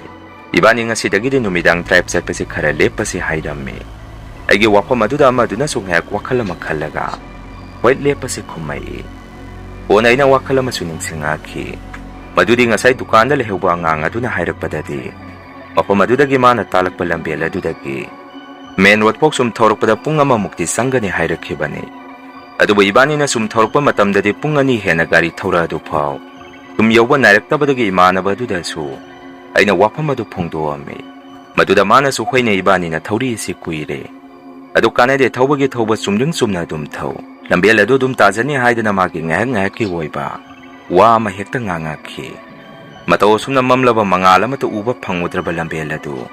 "ꯏꯕꯥꯅꯤ ꯉꯁꯤꯗꯒꯤꯗꯤ ꯅꯨꯃꯤꯗꯥꯡ ꯗ꯭ꯔꯥꯏꯚ ꯆꯠꯄꯁꯤ ꯈꯔ ꯂꯦꯞꯄꯁꯤ" ꯍꯥꯏꯔꯝꯃꯤ꯫ ꯑꯩꯒꯤ ꯋꯥꯐꯝ ꯑꯗꯨꯗ ꯑꯃꯗꯨꯅꯁꯨ ꯉꯥꯏꯍꯥꯛ ꯋꯥꯈꯜ ꯑꯃ ꯈꯜꯂꯒ, "ꯍꯣꯏ, ꯂꯦꯞꯄꯁꯤ" ꯈꯨꯝꯃꯛꯏ꯫ ꯀꯣꯟꯅ ꯑꯩꯅ ꯋꯥꯈꯜ ꯑꯃꯁꯨ ꯅꯤꯡꯁꯤꯡꯉꯛꯈꯤ꯫ ꯃꯗꯨꯗꯤ ꯉꯁꯥꯏ ꯗꯨꯀꯥꯟꯗ ꯂꯩꯍꯧꯕ ꯑꯉꯥꯡ ꯑꯗꯨꯅ ꯍꯥꯏꯔꯛꯄꯗꯗꯤ, ꯃꯐꯝ ꯑꯗꯨꯗꯒꯤ ꯃꯥꯅ ꯇꯥꯜꯂꯛꯄ ꯂꯝꯕꯦꯜ ꯑꯗꯨꯗꯒꯤ ꯃꯦꯟ ꯔꯣꯗ ꯐꯥꯎ ꯁꯨꯝ ꯊꯧꯔꯛꯄꯗ ꯄꯨꯡ ꯑꯃꯃꯨꯛꯇꯤ ꯆꯪꯒꯅꯤ ꯍꯥꯏꯔꯛꯈꯤꯕꯅꯤ꯫ ꯑꯗꯨꯕꯨ ꯏꯕꯥꯅꯤꯅ ꯁꯨꯝ ꯊꯧꯔꯛꯄ ꯃꯇꯝꯗꯗꯤ ꯄꯨꯡ ꯑꯅꯤ ꯍꯦꯟꯅ ꯒꯥꯔꯤ ꯊꯧꯔꯛꯑꯗꯨ ꯐꯥꯎ ꯁꯨꯝ ꯌꯧꯕ ꯅꯥꯏꯔꯛꯇꯕꯗꯒꯤ ꯏꯃꯥꯟꯅꯕ ꯑꯗꯨꯗꯁꯨ ꯑꯩꯅ ꯋꯥꯐꯝ ꯑꯗꯨ ꯐꯣꯡꯗꯣꯛꯑꯝꯃꯤ꯫ ꯃꯗꯨꯗ ꯃꯥꯅꯁꯨ, "ꯍꯣꯏꯅꯦ, ꯏꯕꯥꯅꯤꯅ ꯊꯧꯔꯛꯏꯁꯤ ꯀꯨꯏꯔꯦ꯫ ꯑꯗꯨ ꯀꯥꯟꯅꯗꯦ, ꯊꯧꯕꯒꯤ ꯊꯧꯕ ꯆꯨꯝꯗ꯭ꯔꯤꯡ ꯆꯨꯝꯅ ꯑꯗꯨꯝ ꯊꯧ꯫ ꯂꯝꯕꯦꯜ ꯑꯗꯨ ꯑꯗꯨꯝ ꯇꯥꯖꯅꯤ" ꯍꯥꯏꯗꯅ ꯃꯥꯒꯤ ꯉꯥꯏꯍꯥꯛ ꯉꯥꯏꯍꯥꯛꯀꯤ ꯑꯣꯏꯕ ꯋꯥ ꯑꯃ ꯍꯦꯛꯇ ꯉꯥꯡꯉꯛꯈꯤ꯫ ꯃꯇꯧ ꯑꯁꯨꯝꯅ ꯃꯝꯂꯕ ꯃꯉꯥꯜ ꯑꯃꯠꯇ ꯎꯕ ꯐꯪꯉꯨꯗ꯭ꯔꯕ ꯂꯝꯕꯦꯜ ꯑꯗꯨ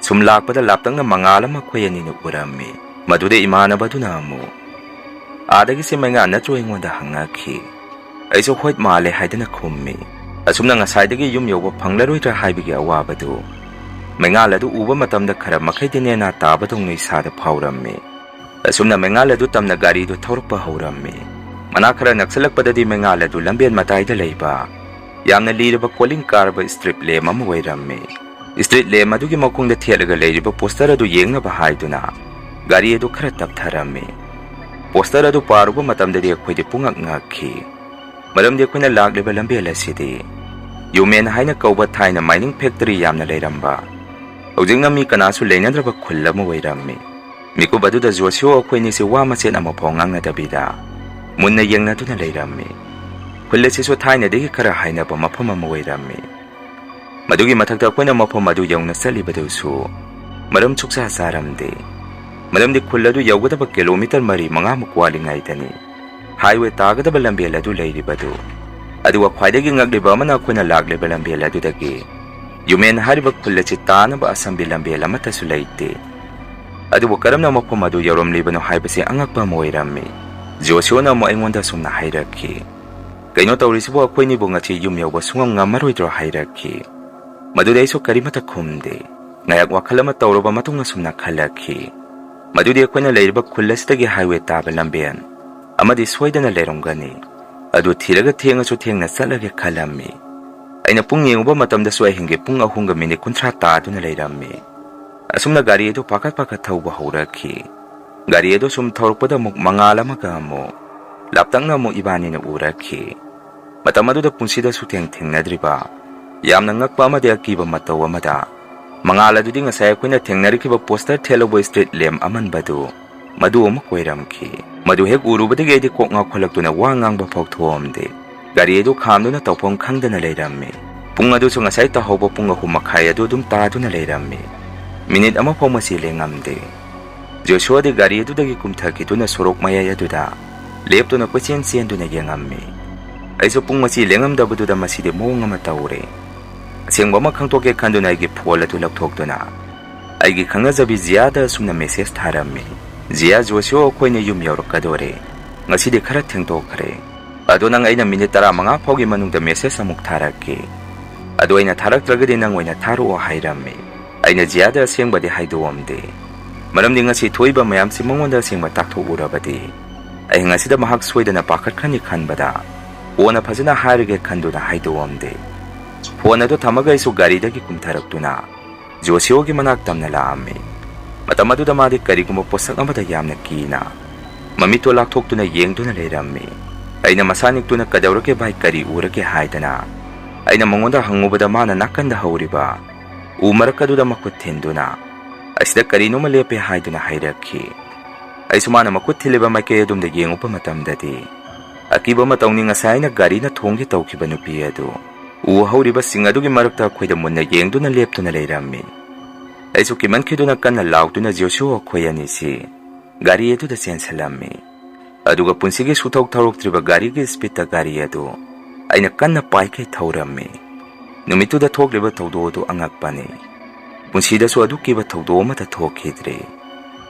ꯁꯨꯝ ꯂꯥꯛꯄꯗ ꯂꯥꯞꯇꯛꯅ ꯃꯉꯥꯜ ꯑꯃ ꯑꯩꯈꯣꯏ ꯑꯅꯤꯅ ꯎꯔꯝꯃꯤ꯫ ꯃꯗꯨꯗ ꯏꯃꯥꯟꯅꯕꯗꯨꯅ ꯑꯃꯨꯛ, "ꯑꯥꯗꯒꯤꯁꯦ ꯃꯩꯉꯥ ꯅꯠꯇ꯭ꯔꯣ?" ꯑꯩꯉꯣꯟꯗ ꯍꯪꯉꯛꯈꯤ꯫ ꯑꯩꯁꯨ "ꯍꯣꯏ, ꯃꯥꯜꯂꯦ" ꯍꯥꯏꯗꯅ ꯈꯨꯝꯃꯤ꯫ ꯑꯁꯨꯝꯅ ꯉꯁꯥꯏꯗꯒꯤ ꯌꯨꯝ ꯌꯧꯕ ꯐꯪꯂꯔꯣꯏꯗ꯭ꯔꯥ ꯍꯥꯏꯕꯒꯤ ꯑꯋꯥꯕꯗꯨ ꯃꯩꯉꯥꯜ ꯑꯗꯨ ꯎꯕ ꯃꯇꯝꯗ ꯈꯔ ꯃꯈꯩꯗꯤ ꯅꯦꯅꯥ ꯇꯥꯕꯗꯧꯅ ꯏꯁꯥꯗ ꯐꯥꯎꯔꯝꯃꯤ꯫ ꯑꯁꯨꯝꯅ ꯃꯩꯉꯥꯜ ꯑꯗꯨ ꯇꯝꯅ ꯒꯥꯔꯤꯗꯨ ꯊꯧꯔꯛꯄ ꯍꯧꯔꯝꯃꯤ꯫ ꯃꯅꯥꯛ ꯈꯔ ꯅꯛꯁꯤꯜꯂꯛꯄꯗꯗꯤ ꯃꯩꯉꯥꯜ ꯑꯗꯨ ꯂꯝꯕꯦꯟ ꯃꯇꯥꯏꯗ ꯂꯩꯕ ꯌꯥꯝꯅ ꯂꯤꯔꯕ ꯀꯣꯂꯤꯡ ꯀꯥꯔꯕ ꯁ꯭ꯇ꯭ꯔꯤꯠ ꯂꯦꯝꯞ ꯑꯃ ꯑꯣꯏꯔꯝꯃꯤ꯫ ꯁ꯭ꯇ꯭ꯔꯤꯠ ꯂꯦꯝꯞ ꯑꯗꯨꯒꯤ ꯃꯈꯣꯡꯗ ꯊꯦꯠꯂꯒ ꯂꯩꯔꯤꯕ ꯄꯣꯁꯇꯔ ꯑꯗꯨ ꯌꯦꯡꯅꯕ ꯍꯥꯏꯗꯨꯅ ꯒꯥꯔꯤ ꯑꯗꯨ ꯈꯔ ꯇꯞꯊꯔꯝꯃꯤ꯫ ꯄꯣꯁꯇꯔ ꯑꯗꯨ ꯄꯥꯔꯨꯕ ꯃꯇꯝꯗꯗꯤ ꯑꯩꯈꯣꯏꯗꯤ ꯄꯨꯡꯉꯛ ꯉꯛꯈꯤ꯫ ꯃꯔꯝꯗꯤ ꯑꯩꯈꯣꯏꯅ ꯂꯥꯛꯂꯤꯕ ꯂꯝꯕꯦꯜ ꯑꯁꯤꯗꯤ ꯌꯨꯃꯦꯟ ꯍꯥꯏꯅ ꯀꯧꯕ ꯊꯥꯏꯅ ꯃꯥꯏꯅꯤꯡ ꯐꯦꯛꯇꯔꯤ ꯌꯥꯝꯅ ꯂꯩꯔꯝꯕ, ꯍꯧꯖꯤꯛꯅ ꯃꯤ ꯀꯅꯥꯁꯨ ꯂꯩꯅꯗ꯭ꯔꯕ ꯈꯨꯜ ꯑꯃ ꯑꯣꯏꯔꯝꯃꯤ꯫ ꯃꯤꯀꯨꯞ ꯑꯗꯨꯗ ꯖꯣꯁꯤꯌꯣ ꯑꯩꯈꯣꯏꯅꯤꯁꯤ ꯋꯥ ꯃꯆꯦꯠ ꯑꯃꯐꯥꯎ ꯉꯥꯡꯅꯗꯕꯤꯗ ꯃꯨꯟꯅ ꯌꯦꯡꯅꯗꯨꯅ ꯂꯩꯔꯝꯃꯤ꯫ ꯈꯨꯜ ꯑꯁꯤꯁꯨ ꯊꯥꯏꯅꯗꯒꯤ ꯈꯔ ꯍꯥꯏꯅꯕ ꯃꯐꯝ ꯑꯃ ꯑꯣꯏꯔꯝꯃꯤ꯫ ꯃꯗꯨꯒꯤ ꯃꯊꯛꯇ ꯑꯩꯈꯣꯏꯅ ꯃꯐꯝ ꯑꯗꯨ ꯌꯧꯅ ꯆꯠꯂꯤꯕꯗꯨꯁꯨ ꯃꯔꯝ ꯁꯨꯛꯆꯥ ꯆꯥꯔꯝꯗꯦ꯫ ꯃꯔꯝꯗꯤ ꯈꯨꯜ ꯑꯗꯨ ꯌꯧꯒꯗꯕ ꯀꯤꯂꯣꯃꯤꯇꯔ ꯃꯔꯤ ꯃꯉꯥꯃꯨꯛ ꯋꯥꯠꯂꯤꯉꯩꯗꯅꯤ ꯍꯥꯏꯋꯦ ꯇꯥꯒꯗꯕ ꯂꯝꯕꯦꯜ ꯑꯗꯨ ꯂꯩꯔꯤꯕꯗꯨ꯫ ꯑꯗꯨꯒ ꯈ꯭ꯋꯥꯏꯗꯒꯤ ꯉꯛꯂꯤꯕ ꯑꯃꯅ, ꯑꯩꯈꯣꯏꯅ ꯂꯥꯛꯂꯤꯕ ꯂꯝꯕꯦꯜ ꯑꯗꯨꯗꯒꯤ ꯌꯨꯃꯦꯟ ꯍꯥꯏꯔꯤꯕ ꯈꯨꯜ ꯑꯁꯤ ꯇꯥꯅꯕ ꯑꯁꯝꯕꯤ ꯂꯝꯕꯦꯜ ꯑꯃꯠꯇꯁꯨ ꯂꯩꯇꯦ꯫ ꯑꯗꯨꯕꯨ ꯀꯔꯝꯅ ꯃꯐꯝ ꯑꯗꯨ ꯌꯧꯔꯝꯂꯤꯕꯅꯣ ꯍꯥꯏꯕꯁꯤ ꯑꯉꯛꯄ ꯑꯃ ꯑꯣꯏꯔꯝꯃꯤ꯫ ꯖꯣꯁꯤꯌꯣꯅ ꯑꯃꯨꯛ ꯑꯩꯉꯣꯟꯗ ꯑꯁꯨꯝꯅ ꯍꯥꯏꯔꯛꯈꯤ, "ꯀꯩꯅꯣ ꯇꯧꯔꯤꯁꯤꯕꯨ, ꯑꯩꯈꯣꯏꯅꯤꯕꯨ ꯉꯁꯤ ꯌꯨꯝ ꯌꯧꯕ ꯁꯨꯡꯉꯝ ꯉꯝꯃꯔꯣꯏꯗ꯭ꯔꯣ?" ꯍꯥꯏꯔꯛꯈꯤ꯫ ꯃꯗꯨꯗ ꯑꯩꯁꯨ ꯀꯔꯤꯃꯠꯇ ꯈꯨꯝꯗꯦ꯫ ꯉꯥꯏꯍꯥꯛ ꯋꯥꯈꯜ ꯑꯃ ꯇꯧꯔꯕ ꯃꯇꯨꯡ ꯑꯁꯨꯝꯅ ꯈꯜꯂꯛꯈꯤ, "ꯃꯗꯨꯗꯤ ꯑꯩꯈꯣꯏꯅ ꯂꯩꯔꯤꯕ ꯈꯨꯜ ꯑꯁꯤꯗꯒꯤ highway ꯇꯥꯕ ꯂꯝꯕꯦꯟ ꯑꯃꯗꯤ ꯁꯣꯏꯗꯅ ꯂꯩꯔꯝꯒꯅꯤ꯫ ꯑꯗꯨ ꯊꯤꯔꯒ ꯊꯦꯡꯉꯁꯨ ꯊꯦꯡꯅ ꯆꯠꯂꯒꯦ" ꯈꯜꯂꯝꯃꯤ꯫ ꯑꯩꯅ ꯄꯨꯡ ꯌꯦꯡꯉꯨꯕ ꯃꯇꯝꯗꯁꯨ ꯑꯍꯤꯡꯒꯤ ꯄꯨꯡ ꯑꯍꯨꯝꯒ ꯃꯤꯅꯤꯠ ꯀꯨꯟꯊ꯭ꯔꯥ ꯇꯥꯗꯨꯅ ꯂꯩꯔꯝꯃꯤ꯫ ꯑꯁꯨꯝꯅ ꯒꯥꯔꯤ ꯑꯗꯨ ꯄꯥꯈꯠ ꯄꯥꯈꯠ ꯊꯧꯕ ꯍꯧꯔꯛꯈꯤ꯫ ꯒꯥꯔꯤ ꯑꯗꯨ ꯁꯨꯝ ꯊꯧꯔꯛꯄꯗ ꯑꯃꯨꯛ ꯃꯉꯥꯜ ꯑꯃꯒ ꯑꯃꯨꯛ ꯂꯥꯞꯇꯛꯅ ꯑꯃꯨꯛ ꯏꯕꯥꯅꯤꯅ ꯎꯔꯛꯈꯤ꯫ ꯃꯇꯝ ꯑꯗꯨꯗ ꯄꯨꯟꯁꯤꯗ ꯁꯨꯊꯦꯡ ꯊꯦꯡꯅꯗ꯭ꯔꯤꯕ ꯌꯥꯝꯅ ꯉꯛꯄ ꯑꯃꯗꯤ ꯑꯀꯤꯕ ꯃꯇꯧ ꯑꯃꯗ, ꯃꯉꯥꯜ ꯑꯗꯨꯗꯤ ꯉꯁꯥꯏ ꯑꯩꯈꯣꯏꯅ ꯊꯦꯡꯅꯔꯛꯈꯤꯕ poster ꯊꯦꯠꯍꯧꯕ street lamp ꯑꯃꯟꯕꯗꯨ ꯃꯗꯨ ꯑꯃꯨꯛ ꯑꯣꯏꯔꯝꯈꯤ꯫ ꯃꯗꯨ ꯍꯦꯛ ꯎꯔꯨꯕꯗꯒꯤ ꯑꯩꯗꯤ ꯀꯣꯛ ꯉꯥꯎꯈꯠꯂꯛꯇꯨꯅ ꯋꯥ ꯉꯥꯡꯕ ꯐꯥꯎ ꯊꯣꯛꯑꯝꯗꯦ꯫ ꯒꯥꯔꯤ ꯑꯗꯨ ꯈꯥꯝꯗꯨꯅ ꯇꯧꯐꯝ ꯈꯪꯗꯅ ꯂꯩꯔꯝꯃꯤ꯫ ꯄꯨꯡ ꯑꯗꯨꯁꯨ ꯉꯁꯥꯏ ꯇꯥꯍꯧꯕ ꯄꯨꯡ ꯑꯍꯨꯝ ꯃꯈꯥꯏ ꯑꯗꯨ ꯑꯗꯨꯝ ꯇꯥꯗꯨꯅ ꯂꯩꯔꯝꯃꯤ꯫ ꯃꯤꯅꯤꯠ ꯑꯃ ꯐꯥꯎ ꯃꯁꯤ ꯂꯦꯡꯉꯝꯗꯦ꯫ ꯖꯣꯁꯨꯋꯥꯗꯤ ꯒꯥꯔꯤ ꯑꯗꯨꯗꯒꯤ ꯀꯨꯝꯊꯈꯤꯗꯨꯅ ꯁꯣꯔꯣꯛ ꯃꯌꯥꯏ ꯑꯗꯨꯗ ꯂꯦꯞꯇꯨꯅ ꯀꯣꯏꯆꯦꯟ ꯆꯦꯟꯗꯨꯅ ꯌꯦꯡꯉꯝꯃꯤ꯫ ꯑꯩꯁꯨ ꯄꯨꯡ ꯃꯁꯤ ꯂꯦꯡꯉꯝꯗꯕꯗꯨꯗ ꯃꯁꯤꯗꯤ ꯃꯑꯣꯡ ꯑꯃ ꯇꯧꯔꯦ꯫ ꯑꯁꯦꯡꯕ ꯑꯃ ꯈꯪꯗꯣꯛꯀꯦ ꯈꯟꯗꯨꯅ ꯑꯩꯒꯤ phone ꯑꯗꯨ ꯂꯧꯊꯣꯛꯇꯨꯅ ꯑꯩꯒꯤ ꯈꯪꯅꯖꯕꯤ ꯖꯤꯌꯥꯗ ꯑꯁꯨꯝꯅ message ꯊꯥꯔꯝꯃꯤ꯫ "ꯖꯤꯌꯥ, ꯖꯣꯁꯨꯋꯥ ꯑꯩꯈꯣꯏꯅ ꯌꯨꯝ ꯌꯧꯔꯛꯀꯗꯣꯔꯦ꯫ ꯉꯁꯤꯗꯤ ꯈꯔ ꯊꯦꯡꯗꯣꯛꯈ꯭ꯔꯦ꯫ ꯑꯗꯣ ꯅꯪ ꯑꯩꯅ ꯃꯤꯅꯤꯠ ꯇꯔꯥꯃꯉꯥ ꯐꯥꯎꯒꯤ ꯃꯅꯨꯡꯗ message ꯑꯃꯨꯛ ꯊꯥꯔꯛꯀꯦ꯫ ꯑꯗꯣ ꯑꯩꯅ ꯊꯥꯔꯛꯇ꯭ꯔꯒꯗꯤ ꯅꯪ ꯑꯣꯏꯅ ꯊꯥꯔꯛꯑꯣ" ꯍꯥꯏꯔꯝꯃꯤ꯫ ꯑꯩꯅ ꯖꯤꯌꯥꯗ ꯑꯁꯦꯡꯕꯗꯤ ꯍꯥꯏꯗꯣꯛꯑꯝꯗꯦ꯫ ꯃꯔꯝꯗꯤ ꯉꯁꯤ ꯊꯣꯛꯏꯕ ꯃꯌꯥꯝꯁꯤ ꯃꯉꯣꯟꯗ ꯑꯁꯦꯡꯕ ꯇꯥꯛꯊꯣꯛꯎꯔꯕꯗꯤ ꯑꯍꯤꯡ ꯑꯁꯤꯗ ꯃꯍꯥꯛ ꯁꯣꯏꯗꯅ ꯄꯥꯈꯠꯈ꯭ꯔꯅꯤ ꯈꯟꯕꯗ ꯀꯣꯟꯅ ꯐꯖꯅ ꯍꯥꯏꯔꯒꯦ ꯈꯟꯗꯨꯅ ꯍꯥꯏꯗꯣꯛꯑꯝꯗꯦ꯫ Phone ꯑꯗꯨ ꯊꯝꯃꯒ ꯑꯩꯁꯨ ꯒꯥꯔꯤꯗꯒꯤ ꯀꯨꯝꯊꯔꯛꯇꯨꯅ ꯖꯣꯁꯤꯑꯣꯒꯤ ꯃꯅꯥꯛ ꯇꯝꯅ ꯂꯥꯛꯑꯝꯃꯤ꯫ ꯃꯇꯝ ꯑꯗꯨꯗ ꯃꯥꯗꯤ ꯀꯔꯤꯒꯨꯝꯕ ꯄꯣꯠꯁꯛ ꯑꯃꯗ ꯌꯥꯝꯅ ꯀꯤꯅ ꯃꯃꯤꯠꯇꯣ ꯂꯥꯛꯊꯣꯛꯇꯨꯅ ꯌꯦꯡꯗꯨꯅ ꯂꯩꯔꯝꯃꯤ꯫ ꯑꯩꯅ ꯃꯁꯥ ꯅꯤꯛꯇꯨꯅ "ꯀꯩꯗꯧꯔꯒꯦ ꯚꯥꯏ, ꯀꯔꯤ ꯎꯔꯒꯦ?" ꯍꯥꯏꯗꯅ ꯑꯩꯅ ꯃꯉꯣꯟꯗ ꯍꯪꯉꯨꯕꯗ ꯃꯥꯅ ꯅꯥꯀꯟꯗ ꯍꯧꯔꯤꯕ ꯎ ꯃꯔꯛ ꯑꯗꯨꯗ ꯃꯈꯨꯠ ꯊꯤꯟꯗꯨꯅ "ꯑꯁꯤꯗ ꯀꯔꯤꯅꯣꯃ ꯂꯦꯞꯄꯦ" ꯍꯥꯏꯗꯨꯅ ꯍꯥꯏꯔꯛꯈꯤ꯫ ꯑꯩꯁꯨ ꯃꯥꯅ ꯃꯈꯨꯠ ꯊꯤꯜꯂꯤꯕ ꯃꯥꯏꯀꯩ ꯑꯗꯣꯝꯗ ꯌꯦꯡꯉꯨꯕ ꯃꯇꯝꯗꯗꯤ ꯑꯀꯤꯕ ꯃꯇꯧꯅꯤ ꯉꯁꯥꯏ ꯑꯩꯅ ꯒꯥꯔꯤꯅ ꯊꯣꯡꯒꯦ ꯇꯧꯈꯤꯕ ꯅꯨꯄꯤ ꯑꯗꯨ ꯎ ꯍꯧꯔꯤꯕꯁꯤꯡ ꯑꯗꯨꯒꯤ ꯃꯔꯛꯇ ꯑꯩꯈꯣꯏꯗ ꯃꯨꯟꯅ ꯌꯦꯡꯗꯨꯅ ꯂꯦꯞꯇꯨꯅ ꯂꯩꯔꯝꯃꯤ꯫ ꯑꯩꯁꯨ ꯀꯤꯃꯟꯈꯤꯗꯨꯅ ꯀꯟꯅ ꯂꯥꯎꯗꯨꯅ ꯖꯣꯁꯨꯑꯣ ꯑꯩꯈꯣꯏ ꯑꯅꯤꯁꯤ ꯒꯥꯔꯤ ꯑꯗꯨꯗ ꯆꯦꯟꯁꯤꯜꯂꯝꯃꯤ꯫ ꯑꯗꯨꯒ ꯄꯨꯟꯁꯤꯒꯤ ꯁꯨꯊꯧ ꯊꯧꯔꯛꯇ꯭ꯔꯤꯕ ꯒꯥꯔꯤꯒꯤ speedꯇ ꯒꯥꯔꯤ ꯑꯗꯨ ꯑꯩꯅ ꯀꯟꯅ ꯄꯥꯏꯈꯩ ꯊꯧꯔꯝꯃꯤ꯫ ꯅꯨꯃꯤꯠꯇꯨꯗ ꯊꯣꯛꯂꯤꯕ ꯊꯧꯗꯣꯛ ꯑꯗꯨ ꯑꯉꯛꯄꯅꯤ꯫ ꯄꯨꯟꯁꯤꯗꯁꯨ ꯑꯗꯨꯛ ꯀꯤꯕ ꯊꯧꯗꯣꯛ ꯑꯃꯠꯇ ꯊꯣꯛꯈꯤꯗ꯭ꯔꯤ꯫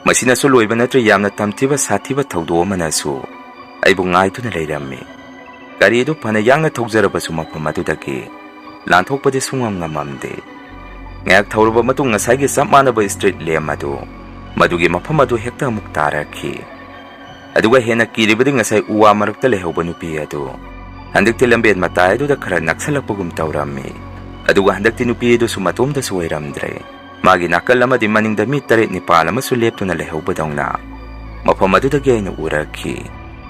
ꯃꯁꯤꯅꯁꯨ ꯂꯣꯏꯕ ꯅꯠꯇ꯭ꯔꯦ, ꯌꯥꯝꯅ ꯇꯝꯊꯤꯕ ꯁꯥꯊꯤꯕ ꯊꯧꯗꯣꯛ ꯑꯃꯅꯁꯨ ꯑꯩꯕꯨ ꯉꯥꯏꯗꯨꯅ ꯂꯩꯔꯝꯃꯤ꯫ ꯒꯥꯔꯤ ꯑꯗꯨ ꯐꯅ ꯌꯥꯡꯅ ꯊꯧꯖꯔꯕꯁꯨ ꯃꯐꯝ ꯑꯗꯨꯗꯒꯤ ꯂꯥꯟꯊꯣꯛꯄꯗꯤ ꯁꯨꯡꯉꯝ ꯉꯝꯃꯝꯗꯦ꯫ ꯉꯥꯏꯍꯥꯛ ꯊꯧꯔꯕ ꯃꯇꯨꯡ ꯉꯁꯥꯏꯒꯤ ꯆꯞ ꯃꯥꯟꯅꯕ street lamp ꯑꯗꯨ ꯃꯗꯨꯒꯤ ꯃꯐꯝ ꯑꯗꯨ ꯍꯦꯛꯇ ꯑꯃꯨꯛ ꯇꯥꯔꯛꯈꯤ꯫ ꯑꯗꯨꯒ ꯍꯦꯟꯅ ꯀꯤꯔꯤꯕꯗꯤ ꯉꯁꯥꯏ ꯎ ꯋꯥ ꯃꯔꯛꯇ ꯂꯩꯍꯧꯕ ꯅꯨꯄꯤ ꯑꯗꯨ ꯍꯟꯗꯛꯇꯤ ꯂꯝꯕꯦꯟ ꯃꯇꯥꯏ ꯑꯗꯨꯗ ꯈꯔ ꯅꯛꯁꯜꯂꯛꯄꯒꯨꯝ ꯇꯧꯔꯝꯃꯤ꯫ ꯑꯗꯨꯒ ꯍꯟꯗꯛꯇꯤ ꯅꯨꯄꯤ ꯑꯗꯨꯁꯨ ꯃꯇꯣꯝꯗꯁꯨ ꯑꯣꯏꯔꯝꯗ꯭ꯔꯦ꯫ ꯃꯥꯒꯤ ꯅꯥꯀꯜ ꯑꯃꯗꯤ ꯃꯅꯤꯡꯗ ꯃꯤ ꯇꯔꯦꯠ ꯅꯤꯄꯥꯜ ꯑꯃꯁꯨ ꯂꯦꯞꯇꯨꯅ ꯂꯩꯍꯧꯕꯗꯧꯅ ꯃꯐꯝ ꯑꯗꯨꯗꯒꯤ ꯑꯩꯅ ꯎꯔꯛꯈꯤ꯫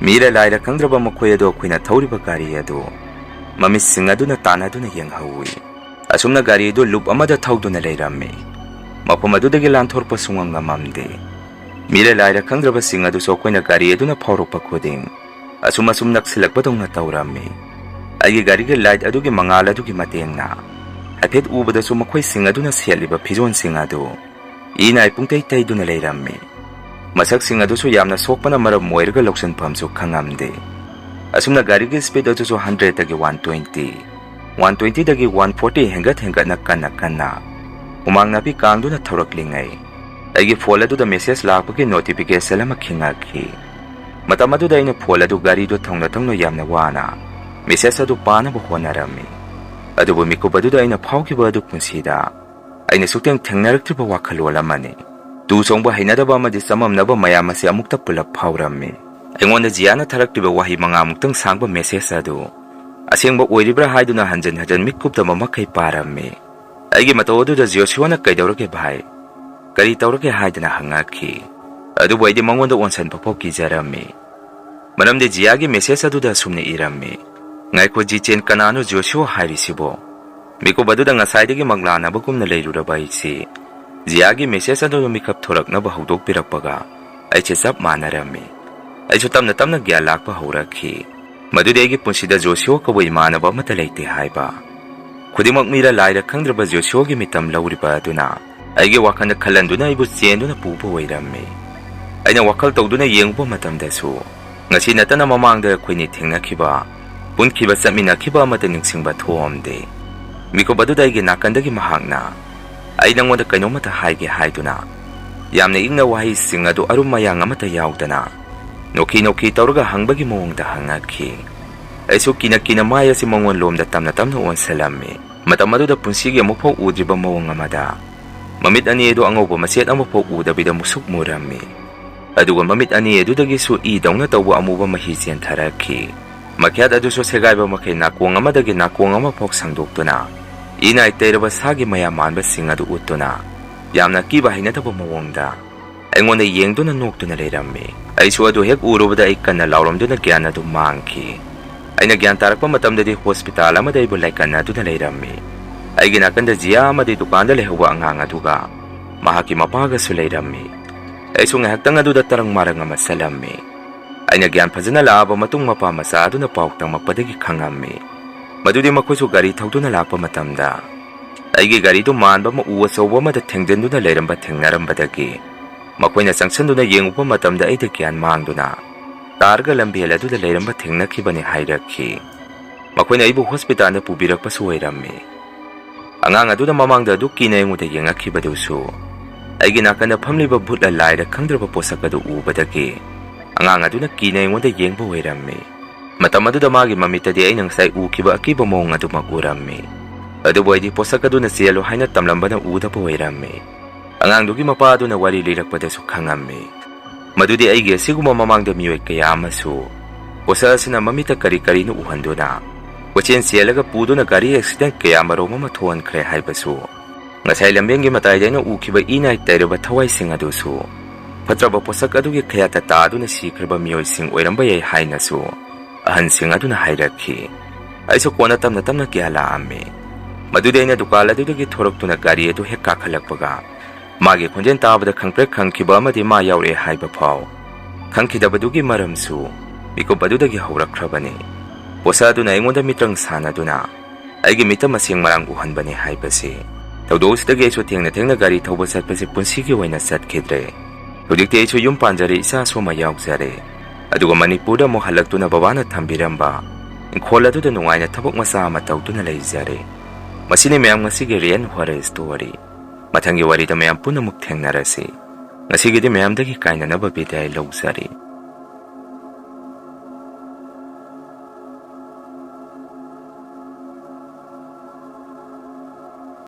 ꯃꯤꯔ ꯂꯥꯏꯔ ꯈꯪꯗ꯭ꯔꯕ ꯃꯈꯣꯏ ꯑꯗꯨ ꯑꯩꯈꯣꯏꯅ ꯊꯧꯔꯤꯕ ꯒꯥꯔꯤ ꯑꯗꯨ ꯃꯃꯤꯠꯁꯤꯡ ꯑꯗꯨꯅ ꯇꯥꯟꯅꯗꯨꯅ ꯌꯦꯡꯍꯧꯏ꯫ ꯑꯁꯨꯝꯅ ꯒꯥꯔꯤ ꯑꯗꯨ loop ꯑꯃꯗ ꯊꯧꯗꯨꯅ ꯂꯩꯔꯝꯃꯤ꯫ ꯃꯐꯝ ꯑꯗꯨꯗꯒꯤ ꯂꯥꯟꯊꯣꯔꯛꯄ ꯁꯨꯡꯉꯝ ꯉꯝꯃꯝꯗꯦ꯫ ꯃꯤꯔ ꯂꯥꯏꯔ ꯈꯪꯗ꯭ꯔꯕꯁꯤꯡ ꯑꯗꯨꯁꯨ ꯑꯩꯈꯣꯏꯅ ꯒꯥꯔꯤ ꯑꯗꯨꯅ ꯐꯥꯎꯔꯛꯄ ꯈꯨꯗꯤꯡ ꯑꯁꯨꯝ ꯑꯁꯨꯝ ꯅꯛꯁꯤꯜꯂꯛꯄꯗꯧꯅ ꯇꯧꯔꯝꯃꯤ꯫ ꯑꯩꯒꯤ ꯒꯥꯔꯤꯒꯤ light ꯑꯗꯨꯒꯤ ꯃꯉꯥꯜ ꯑꯗꯨꯒꯤ ꯃꯇꯦꯡꯅ ꯍꯥꯏꯐꯦꯠ ꯎꯕꯗꯁꯨ ꯃꯈꯣꯏꯁꯤꯡ ꯑꯗꯨꯅ ꯁꯦꯠꯂꯤꯕ ꯐꯤꯖꯣꯜꯁꯤꯡ ꯑꯗꯨ ꯏꯅꯥꯏ ꯄꯨꯡꯇꯩ ꯇꯩꯗꯨꯅ ꯂꯩꯔꯝꯃꯤ꯫ ꯃꯁꯛꯁꯤꯡ ꯑꯗꯨꯁꯨ ꯌꯥꯝꯅ ꯁꯣꯛꯄꯅ ꯃꯔꯝ ꯑꯣꯏꯔꯒ ꯂꯧꯁꯤꯟꯐꯝꯁꯨ ꯈꯪꯉꯝꯗꯦ꯫ ꯑꯁꯨꯝꯅ ꯒꯥꯔꯤꯒꯤ speed ꯑꯗꯨꯁꯨ hundredꯇꯒꯤ one twenty, one twentyꯗꯒꯤ one forty ꯍꯦꯟꯒꯠ ꯍꯦꯟꯒꯠꯅ ꯀꯟꯅ ꯀꯟꯅ ꯍꯨꯃꯥꯡ ꯅꯥꯄꯤ ꯀꯥꯡꯗꯨꯅ ꯊꯧꯔꯛꯂꯤꯉꯩ ꯑꯩꯒꯤ phone ꯑꯗꯨꯗ message ꯂꯥꯛꯄꯒꯤ notification ꯑꯃ ꯈꯤꯡꯉꯛꯈꯤ꯫ ꯃꯇꯝ ꯑꯗꯨꯗ ꯑꯩꯅ phone ꯑꯗꯨ ꯒꯥꯔꯤꯗꯨ ꯊꯧꯅ ꯊꯧꯅ ꯌꯥꯝꯅ ꯋꯥꯅ message ꯑꯗꯨ ꯄꯥꯅꯕ ꯍꯣꯠꯅꯔꯝꯃꯤ꯫ ꯑꯗꯨꯕꯨ ꯃꯤꯀꯨꯞ ꯑꯗꯨꯗ ꯑꯩꯅ ꯐꯥꯎꯈꯤꯕ ꯑꯗꯨ ꯄꯨꯟꯁꯤꯗ ꯑꯩꯅ ꯁꯨꯛꯊꯦꯡ ꯊꯦꯡꯅꯔꯛꯇ꯭ꯔꯤꯕ ꯋꯥꯈꯜꯂꯣꯟ ꯑꯃꯅꯤ꯫ ꯇꯨ ꯆꯣꯡꯕ ꯍꯩꯅꯗꯕ ꯑꯃꯗꯤ ꯆꯃꯝꯅꯕ ꯃꯌꯥꯝ ꯑꯁꯤ ꯑꯃꯨꯛꯇ ꯄꯨꯂꯞ ꯐꯥꯎꯔꯝꯃꯤ꯫ ꯑꯩꯉꯣꯟꯗ ꯖꯤꯌꯥꯅ ꯊꯥꯔꯛꯂꯤꯕ ꯋꯥꯍꯩ ꯃꯉꯥꯃꯨꯛꯇꯪ ꯁꯥꯡꯕ message ꯑꯗꯨ ꯑꯁꯦꯡꯕ ꯑꯣꯏꯔꯤꯕ꯭ꯔꯥ ꯍꯥꯏꯗꯨꯅ ꯍꯟꯖꯤꯟ ꯍꯟꯖꯤꯟ ꯃꯤꯠ ꯀꯨꯞꯇꯕ ꯃꯈꯩ ꯄꯥꯔꯝꯃꯤ꯫ ꯑꯩꯒꯤ ꯃꯇꯧ ꯑꯗꯨꯗ ꯖꯣꯁꯨꯑꯅ "ꯀꯩꯗꯧꯔꯒꯦ ꯚꯥꯏ? ꯀꯔꯤ ꯇꯧꯔꯒꯦ?" ꯍꯥꯏꯗꯨꯅ ꯍꯪꯉꯛꯈꯤ꯫ ꯑꯗꯨꯕꯨ ꯑꯩꯗꯤ ꯃꯉꯣꯟꯗ ꯑꯣꯟꯁꯤꯟꯕ ꯐꯥꯎ ꯀꯤꯖꯔꯝꯃꯤ꯫ ꯃꯔꯝꯗꯤ ꯖꯤꯌꯥꯒꯤ message ꯑꯗꯨꯗ ꯑꯁꯨꯝꯅ ꯏꯔꯝꯃꯤ, "ꯉꯥꯏꯈꯣ ꯖꯤꯆꯦꯟ, ꯀꯅꯥꯅꯣ ꯖꯣꯁꯨꯑ ꯍꯥꯏꯔꯤꯁꯤꯕꯣ?" ꯃꯤꯀꯨꯞ ꯑꯗꯨꯗ ꯉꯁꯥꯏꯗꯒꯤ ꯃꯪꯂꯥꯟꯅꯕꯒꯨꯝꯅ ꯂꯩꯔꯨꯔꯕ ꯑꯩꯁꯤ ꯖꯤꯌꯥꯒꯤ message ꯑꯗꯨꯅ ꯃꯤꯀꯞ ꯊꯣꯔꯛꯅꯕ ꯍꯧꯗꯣꯛꯄꯤꯔꯛꯄꯒ ꯑꯩꯁꯦ ꯆꯞ ꯃꯥꯟꯅꯔꯝꯃꯤ꯫ ꯑꯩꯁꯨ ꯇꯞꯅ ꯇꯞꯅ ꯒ꯭ꯌꯥꯟ ꯂꯥꯛꯄ ꯍꯧꯔꯛꯈꯤ꯫ ꯃꯗꯨꯗꯤ ꯑꯩꯒꯤ ꯄꯨꯟꯁꯤꯗ ꯖꯣꯁꯨꯑ ꯀꯧꯕ ꯏꯃꯥꯟꯅꯕ ꯑꯃꯠꯇ ꯂꯩꯇꯦ ꯍꯥꯏꯕ꯫ ꯈꯨꯗꯤꯡꯃꯛ ꯃꯤꯔ ꯂꯥꯏꯔ ꯈꯪꯗ꯭ꯔꯕ ꯖꯣꯁꯨꯑꯒꯤ ꯃꯤꯇꯝ ꯂꯧꯔꯤꯕ ꯑꯗꯨꯅ ꯑꯩꯒꯤ ꯋꯥꯈꯜꯗ ꯈꯜꯍꯟꯗꯨꯅ ꯑꯩꯕꯨ ꯆꯦꯟꯗꯨꯅ ꯄꯨꯕ ꯑꯣꯏꯔꯝꯃꯤ꯫ ꯑꯩꯅ ꯋꯥꯈꯜ ꯇꯧꯗꯨꯅ ꯌꯦꯡꯉꯨꯕ ꯃꯇꯝꯗꯁꯨ ꯉꯁꯤ ꯅꯠꯇꯅ ꯃꯃꯥꯡꯗ ꯑꯩꯈꯣꯏꯅꯤ ꯊꯦꯡꯅꯈꯤꯕ, ꯄꯨꯟꯈꯤꯕ, ꯆꯠꯃꯤꯟꯅꯈꯤꯕ ꯑꯃꯠꯇ ꯅꯤꯡꯁꯤꯡꯕ ꯊꯣꯛꯑꯝꯗꯦ꯫ ꯃꯤꯀꯨꯞ ꯑꯗꯨꯗ ꯑꯩꯒꯤ ꯅꯥꯀꯟꯗꯒꯤ ꯃꯍꯥꯛꯅ "ꯑꯩ ꯅꯪꯉꯣꯟꯗ ꯀꯩꯅꯣꯝꯃꯇ ꯍꯥꯏꯒꯦ" ꯍꯥꯏꯗꯨꯅ ꯌꯥꯝꯅ ꯏꯪꯅ ꯋꯥꯍꯩꯁꯤꯡ ꯑꯗꯨ ꯑꯔꯨꯝ ꯑꯌꯥꯡ ꯑꯃꯠꯇ ꯌꯥꯎꯗꯅ ꯅꯣꯛꯈꯤ ꯅꯣꯛꯈꯤ ꯇꯧꯔꯒ ꯍꯪꯕꯒꯤ ꯃꯑꯣꯡꯗ ꯍꯪꯉꯛꯈꯤ꯫ ꯑꯩꯁꯨ ꯀꯤꯅ ꯀꯤꯅ ꯃꯥꯏ ꯑꯁꯤ ꯃꯉꯣꯟ ꯂꯣꯝꯗ ꯇꯞꯅ ꯇꯞꯅ ꯑꯣꯟꯁꯤꯜꯂꯝꯃꯤ꯫ ꯃꯇꯝ ꯑꯗꯨꯗ ꯄꯨꯟꯁꯤꯒꯤ ꯑꯃꯨꯛꯐꯥꯎ ꯎꯗ꯭ꯔꯤꯕ ꯃꯑꯣꯡ ꯑꯃꯗ ꯃꯃꯤꯠ ꯑꯅꯤ ꯑꯗꯨ ꯑꯉꯧꯕ ꯃꯆꯦꯠ ꯑꯃꯐꯥꯎ ꯎꯗꯕꯤꯗ ꯃꯨꯁꯨꯛ ꯃꯨꯔꯝꯃꯤ꯫ ꯑꯗꯨꯒ ꯃꯃꯤꯠ ꯑꯅꯤ ꯑꯗꯨꯗꯒꯤꯁꯨ ꯏꯗꯧꯅ ꯇꯧꯕ ꯑꯃꯨꯕ ꯃꯍꯤ ꯆꯦꯟꯊꯔꯛꯈꯤ꯫ ꯃꯈ꯭ꯌꯥꯠ ꯑꯗꯨꯁꯨ ꯁꯦꯒꯥꯏꯕ ꯃꯈꯩ ꯅꯥꯀꯣꯡ ꯑꯃꯗꯒꯤ ꯅꯥꯀꯣꯡ ꯑꯃꯐꯥꯎ ꯁꯟꯗꯣꯛꯇꯨꯅ ꯏꯅꯥꯏ ꯇꯩꯔꯕ ꯁꯥꯒꯤ ꯃꯌꯥꯝ ꯃꯥꯟꯕꯁꯤꯡ ꯑꯗꯨ ꯎꯠꯇꯨꯅ ꯌꯥꯝꯅ ꯑꯀꯤꯕ ꯍꯩꯅꯗꯕ ꯃꯑꯣꯡꯗ ꯑꯩꯉꯣꯟꯗ ꯌꯦꯡꯗꯨꯅ ꯅꯣꯛꯇꯨꯅ ꯂꯩꯔꯝꯃꯤ꯫ ꯑꯩꯁꯨ ꯑꯗꯨ ꯍꯦꯛ ꯎꯔꯨꯕꯗ ꯑꯩ ꯀꯟꯅ ꯂꯥꯎꯔꯝꯗꯨꯅ ꯒ꯭ꯌꯥꯟ ꯑꯗꯨ ꯃꯥꯡꯈꯤ꯫ ꯑꯩꯅ ꯒ꯭ꯌꯥꯟ ꯇꯥꯔꯛꯄ ꯃꯇꯝꯗꯗꯤ ꯍꯣꯁꯄꯤꯇꯥꯜ ꯑꯃꯗ ꯑꯩꯕꯨ ꯂꯥꯏꯀꯠꯅꯗꯨꯅ ꯂꯩꯔꯝꯃꯤ꯫ ꯑꯩꯒꯤ ꯅꯥꯀꯟꯗ ꯖꯤꯌꯥ ꯑꯃꯗꯤ ꯗꯨꯀꯥꯟꯗ ꯂꯩꯍꯧꯕ ꯑꯉꯥꯡ ꯑꯗꯨꯒ ꯃꯍꯥꯛꯀꯤ ꯃꯄꯥꯒꯁꯨ ꯂꯩꯔꯝꯃꯤ꯫ ꯑꯩꯁꯨ ꯉꯥꯏꯍꯥꯛꯇꯪ ꯑꯗꯨꯗ ꯇꯔꯪ ꯃꯥꯔꯪ ꯑꯃ ꯆꯠꯂꯝꯃꯤ꯫ ꯑꯩꯅ ꯒ꯭ꯌꯥꯟ ꯐꯖꯅ ꯂꯥꯛꯑꯕ ꯃꯇꯨꯡ ꯃꯄꯥ ꯃꯆꯥ ꯑꯗꯨꯅ ꯄꯥꯎ ꯇꯝꯃꯛꯄꯗꯒꯤ ꯈꯪꯉꯝꯃꯤ꯫ ꯃꯗꯨꯗꯤ ꯃꯈꯣꯏꯁꯨ ꯒꯥꯔꯤ ꯊꯧꯗꯨꯅ ꯂꯥꯛꯄ ꯃꯇꯝꯗ ꯑꯩꯒꯤ ꯒꯥꯔꯤꯗꯨ ꯃꯥꯟꯕ ꯑꯃ ꯎ ꯑꯆꯧꯕ ꯑꯃꯗ ꯊꯦꯡꯖꯤꯟꯗꯨꯅ ꯂꯩꯔꯝꯕ ꯊꯦꯡꯅꯔꯝꯕꯗꯒꯤ ꯃꯈꯣꯏꯅ ꯆꯪꯁꯤꯟꯗꯨꯅ ꯌꯦꯡꯉꯨꯕ ꯃꯇꯝꯗ ꯑꯩꯗꯤ ꯒ꯭ꯌꯥꯟ ꯃꯥꯡꯗꯨꯅ ꯇꯥꯔꯒ ꯂꯝꯕꯦꯜ ꯑꯗꯨꯗ ꯂꯩꯔꯝꯕ ꯊꯦꯡꯅꯈꯤꯕꯅꯤ ꯍꯥꯏꯔꯛꯈꯤ꯫ ꯃꯈꯣꯏꯅ ꯑꯩꯕꯨ ꯍꯣꯁꯄꯤꯇꯥꯜꯗ ꯄꯨꯕꯤꯔꯛꯄꯁꯨ ꯑꯣꯏꯔꯝꯃꯤ꯫ ꯑꯉꯥꯡ ꯑꯗꯨꯅ ꯃꯃꯥꯡꯗ ꯑꯗꯨ ꯀꯤꯅ ꯑꯩꯉꯣꯟꯗ ꯌꯦꯡꯉꯛꯈꯤꯕꯗꯨꯁꯨ ꯑꯩꯒꯤ ꯅꯥꯀꯟꯗ ꯐꯝꯂꯤꯕ ꯚꯨꯠꯂ ꯂꯥꯏꯔ ꯈꯪꯗ꯭ꯔꯕ ꯄꯣꯠꯁꯛ ꯑꯗꯨ ꯎꯕꯗꯒꯤ ꯑꯉꯥꯡ ꯑꯗꯨꯅ ꯀꯤꯅ ꯑꯩꯉꯣꯟꯗ ꯌꯦꯡꯕ ꯑꯣꯏꯔꯝꯃꯤ꯫ ꯃꯇꯝ ꯑꯗꯨꯗ ꯃꯥꯒꯤ ꯃꯃꯤꯠꯇꯗꯤ ꯑꯩꯅ ꯉꯁꯥꯏ ꯎꯈꯤꯕ ꯑꯀꯤꯕ ꯃꯑꯣꯡ ꯑꯗꯨꯃꯛ ꯎꯔꯝꯃꯤ꯫ ꯑꯗꯨꯕꯨ ꯑꯩꯗꯤ ꯄꯣꯠꯁꯛ ꯑꯗꯨꯅ ꯆꯦꯜꯂꯨ ꯍꯥꯏꯅ ꯇꯝꯂꯝꯕꯅ ꯎꯗꯕ ꯑꯣꯏꯔꯝꯃꯤ꯫ ꯑꯉꯥꯡꯗꯨꯒꯤ ꯃꯄꯥ ꯑꯗꯨꯅ ꯋꯥꯔꯤ ꯂꯤꯔꯛꯄꯗꯁꯨ ꯈꯪꯉꯝꯃꯤ꯫ ꯃꯗꯨꯗꯤ ꯑꯩꯒꯤ ꯑꯁꯤꯒꯨꯝꯕ ꯃꯃꯥꯡꯗ ꯃꯤꯑꯣꯏ ꯀꯌꯥ ꯑꯃꯁꯨ ꯄꯣꯠꯁꯛ ꯑꯁꯤꯅ ꯃꯃꯤꯠꯇ ꯀꯔꯤ ꯀꯔꯤꯅꯣ ꯎꯍꯟꯗꯨꯅ ꯀꯣꯏꯆꯦꯟ ꯆꯦꯜꯂꯒ ꯄꯨꯗꯨꯅ ꯒꯥꯔꯤ ꯑꯦꯛꯁꯤꯗꯦꯟ ꯀꯌꯥ ꯃꯔꯨꯝ ꯑꯃ ꯊꯣꯛꯍꯟꯈ꯭ꯔꯦ ꯍꯥꯏꯕꯁꯨ, ꯉꯁꯥꯏ ꯂꯝꯕꯦꯟꯒꯤ ꯃꯇꯥꯏꯗ ꯑꯩꯅ ꯎꯈꯤꯕ ꯏ ꯅꯥꯏ ꯇꯩꯔꯕ ꯊꯋꯥꯏꯁꯤꯡ ꯑꯗꯨꯁꯨ ꯐꯠꯇ꯭ꯔꯕ ꯄꯣꯠꯁꯛ ꯑꯗꯨꯒꯤ ꯈꯌꯥꯠꯇ ꯇꯥꯗꯨꯅ ꯁꯤꯈ꯭ꯔꯕ ꯃꯤꯑꯣꯏꯁꯤꯡ ꯑꯣꯏꯔꯝꯕ ꯌꯥꯏ ꯍꯥꯏꯅꯁꯨ ꯑꯍꯟꯁꯤꯡ ꯑꯗꯨꯅ ꯍꯥꯏꯔꯛꯈꯤ꯫ ꯑꯩꯁꯨ ꯀꯣꯟꯅ ꯇꯞꯅ ꯇꯞꯅ ꯒ꯭ꯌꯥꯟ ꯂꯥꯛꯑꯝꯃꯤ꯫ ꯃꯗꯨꯗꯤ ꯑꯩꯅ ꯗꯨꯀꯥꯟ ꯑꯗꯨꯗꯒꯤ ꯊꯣꯔꯛꯇꯨꯅ ꯒꯥꯔꯤ ꯑꯗꯨ ꯍꯦꯛ ꯀꯥꯈꯠꯂꯛꯄꯒ ꯃꯥꯒꯤ ꯈꯣꯟꯖꯦꯜ ꯇꯥꯕꯗ ꯈꯪꯄ꯭ꯔꯦꯛ ꯈꯪꯈꯤꯕ ꯑꯃꯗꯤ ꯃꯥ ꯌꯥꯎꯔꯛꯑꯦ ꯍꯥꯏꯕ ꯐꯥꯎ ꯈꯪꯈꯤꯗꯕꯗꯨꯒꯤ ꯃꯔꯝꯁꯨ ꯃꯤꯀꯨꯞ ꯑꯗꯨꯗꯒꯤ ꯍꯧꯔꯛꯈ꯭ꯔꯕꯅꯤ꯫ ꯄꯣꯠꯁꯛ ꯑꯗꯨꯅ ꯑꯩꯉꯣꯟꯗ ꯃꯤꯇ꯭ꯔꯪ ꯁꯥꯟꯅꯗꯨꯅ ꯑꯩꯒꯤ ꯃꯤꯠꯇ ꯃꯁꯦꯡ ꯃꯔꯥꯡ ꯎꯍꯟꯕꯅꯤ ꯍꯥꯏꯕꯁꯤ꯫ ꯊꯧꯗꯣꯛ ꯑꯁꯤꯗꯒꯤ ꯑꯩꯁꯨ ꯊꯦꯡꯅ ꯊꯦꯡꯅ ꯒꯥꯔꯤ ꯊꯧꯕ ꯆꯠꯄꯁꯤ ꯄꯨꯟꯁꯤꯒꯤ ꯑꯣꯏꯅ ꯆꯠꯈꯤꯗ꯭ꯔꯦ꯫ ꯍꯧꯖꯤꯛꯇꯤ ꯑꯩꯁꯨ ꯌꯨꯝ ꯄꯥꯟꯖꯔꯦ, ꯏꯆꯥꯁꯨ ꯑꯃ ꯌꯥꯎꯖꯔꯦ꯫ ꯑꯗꯨꯒ ꯃꯅꯤꯄꯨꯔꯗ ꯑꯃꯨꯛ ꯍꯜꯂꯛꯇꯨꯅ ꯕꯕꯥꯅ ꯊꯝꯕꯤꯔꯝꯕ ꯏꯪꯈꯣꯜ ꯑꯗꯨꯗ ꯅꯨꯡꯉꯥꯏꯅ ꯊꯕꯛ ꯃꯆꯥ ꯑꯃ ꯇꯧꯗꯨꯅ ꯂꯩꯖꯔꯦ꯫ ꯃꯁꯤꯅꯤ ꯃꯌꯥꯝ ꯉꯁꯤꯒꯤ ꯔꯤꯌꯦꯜ ꯍꯣꯔꯔ ꯁ꯭ꯇꯣꯔꯤ꯫ ꯃꯊꯪꯒꯤ ꯋꯥꯔꯤꯗ ꯃꯌꯥꯝ ꯄꯨꯟꯅꯃꯨꯛ ꯊꯦꯡꯅꯔꯁꯤ꯫ ꯉꯁꯤꯒꯤꯗꯤ ꯃꯌꯥꯝꯗꯒꯤ ꯀꯥꯏꯅꯅꯕ ꯕꯤꯗꯥꯏ ꯂꯧꯖꯔꯤ꯫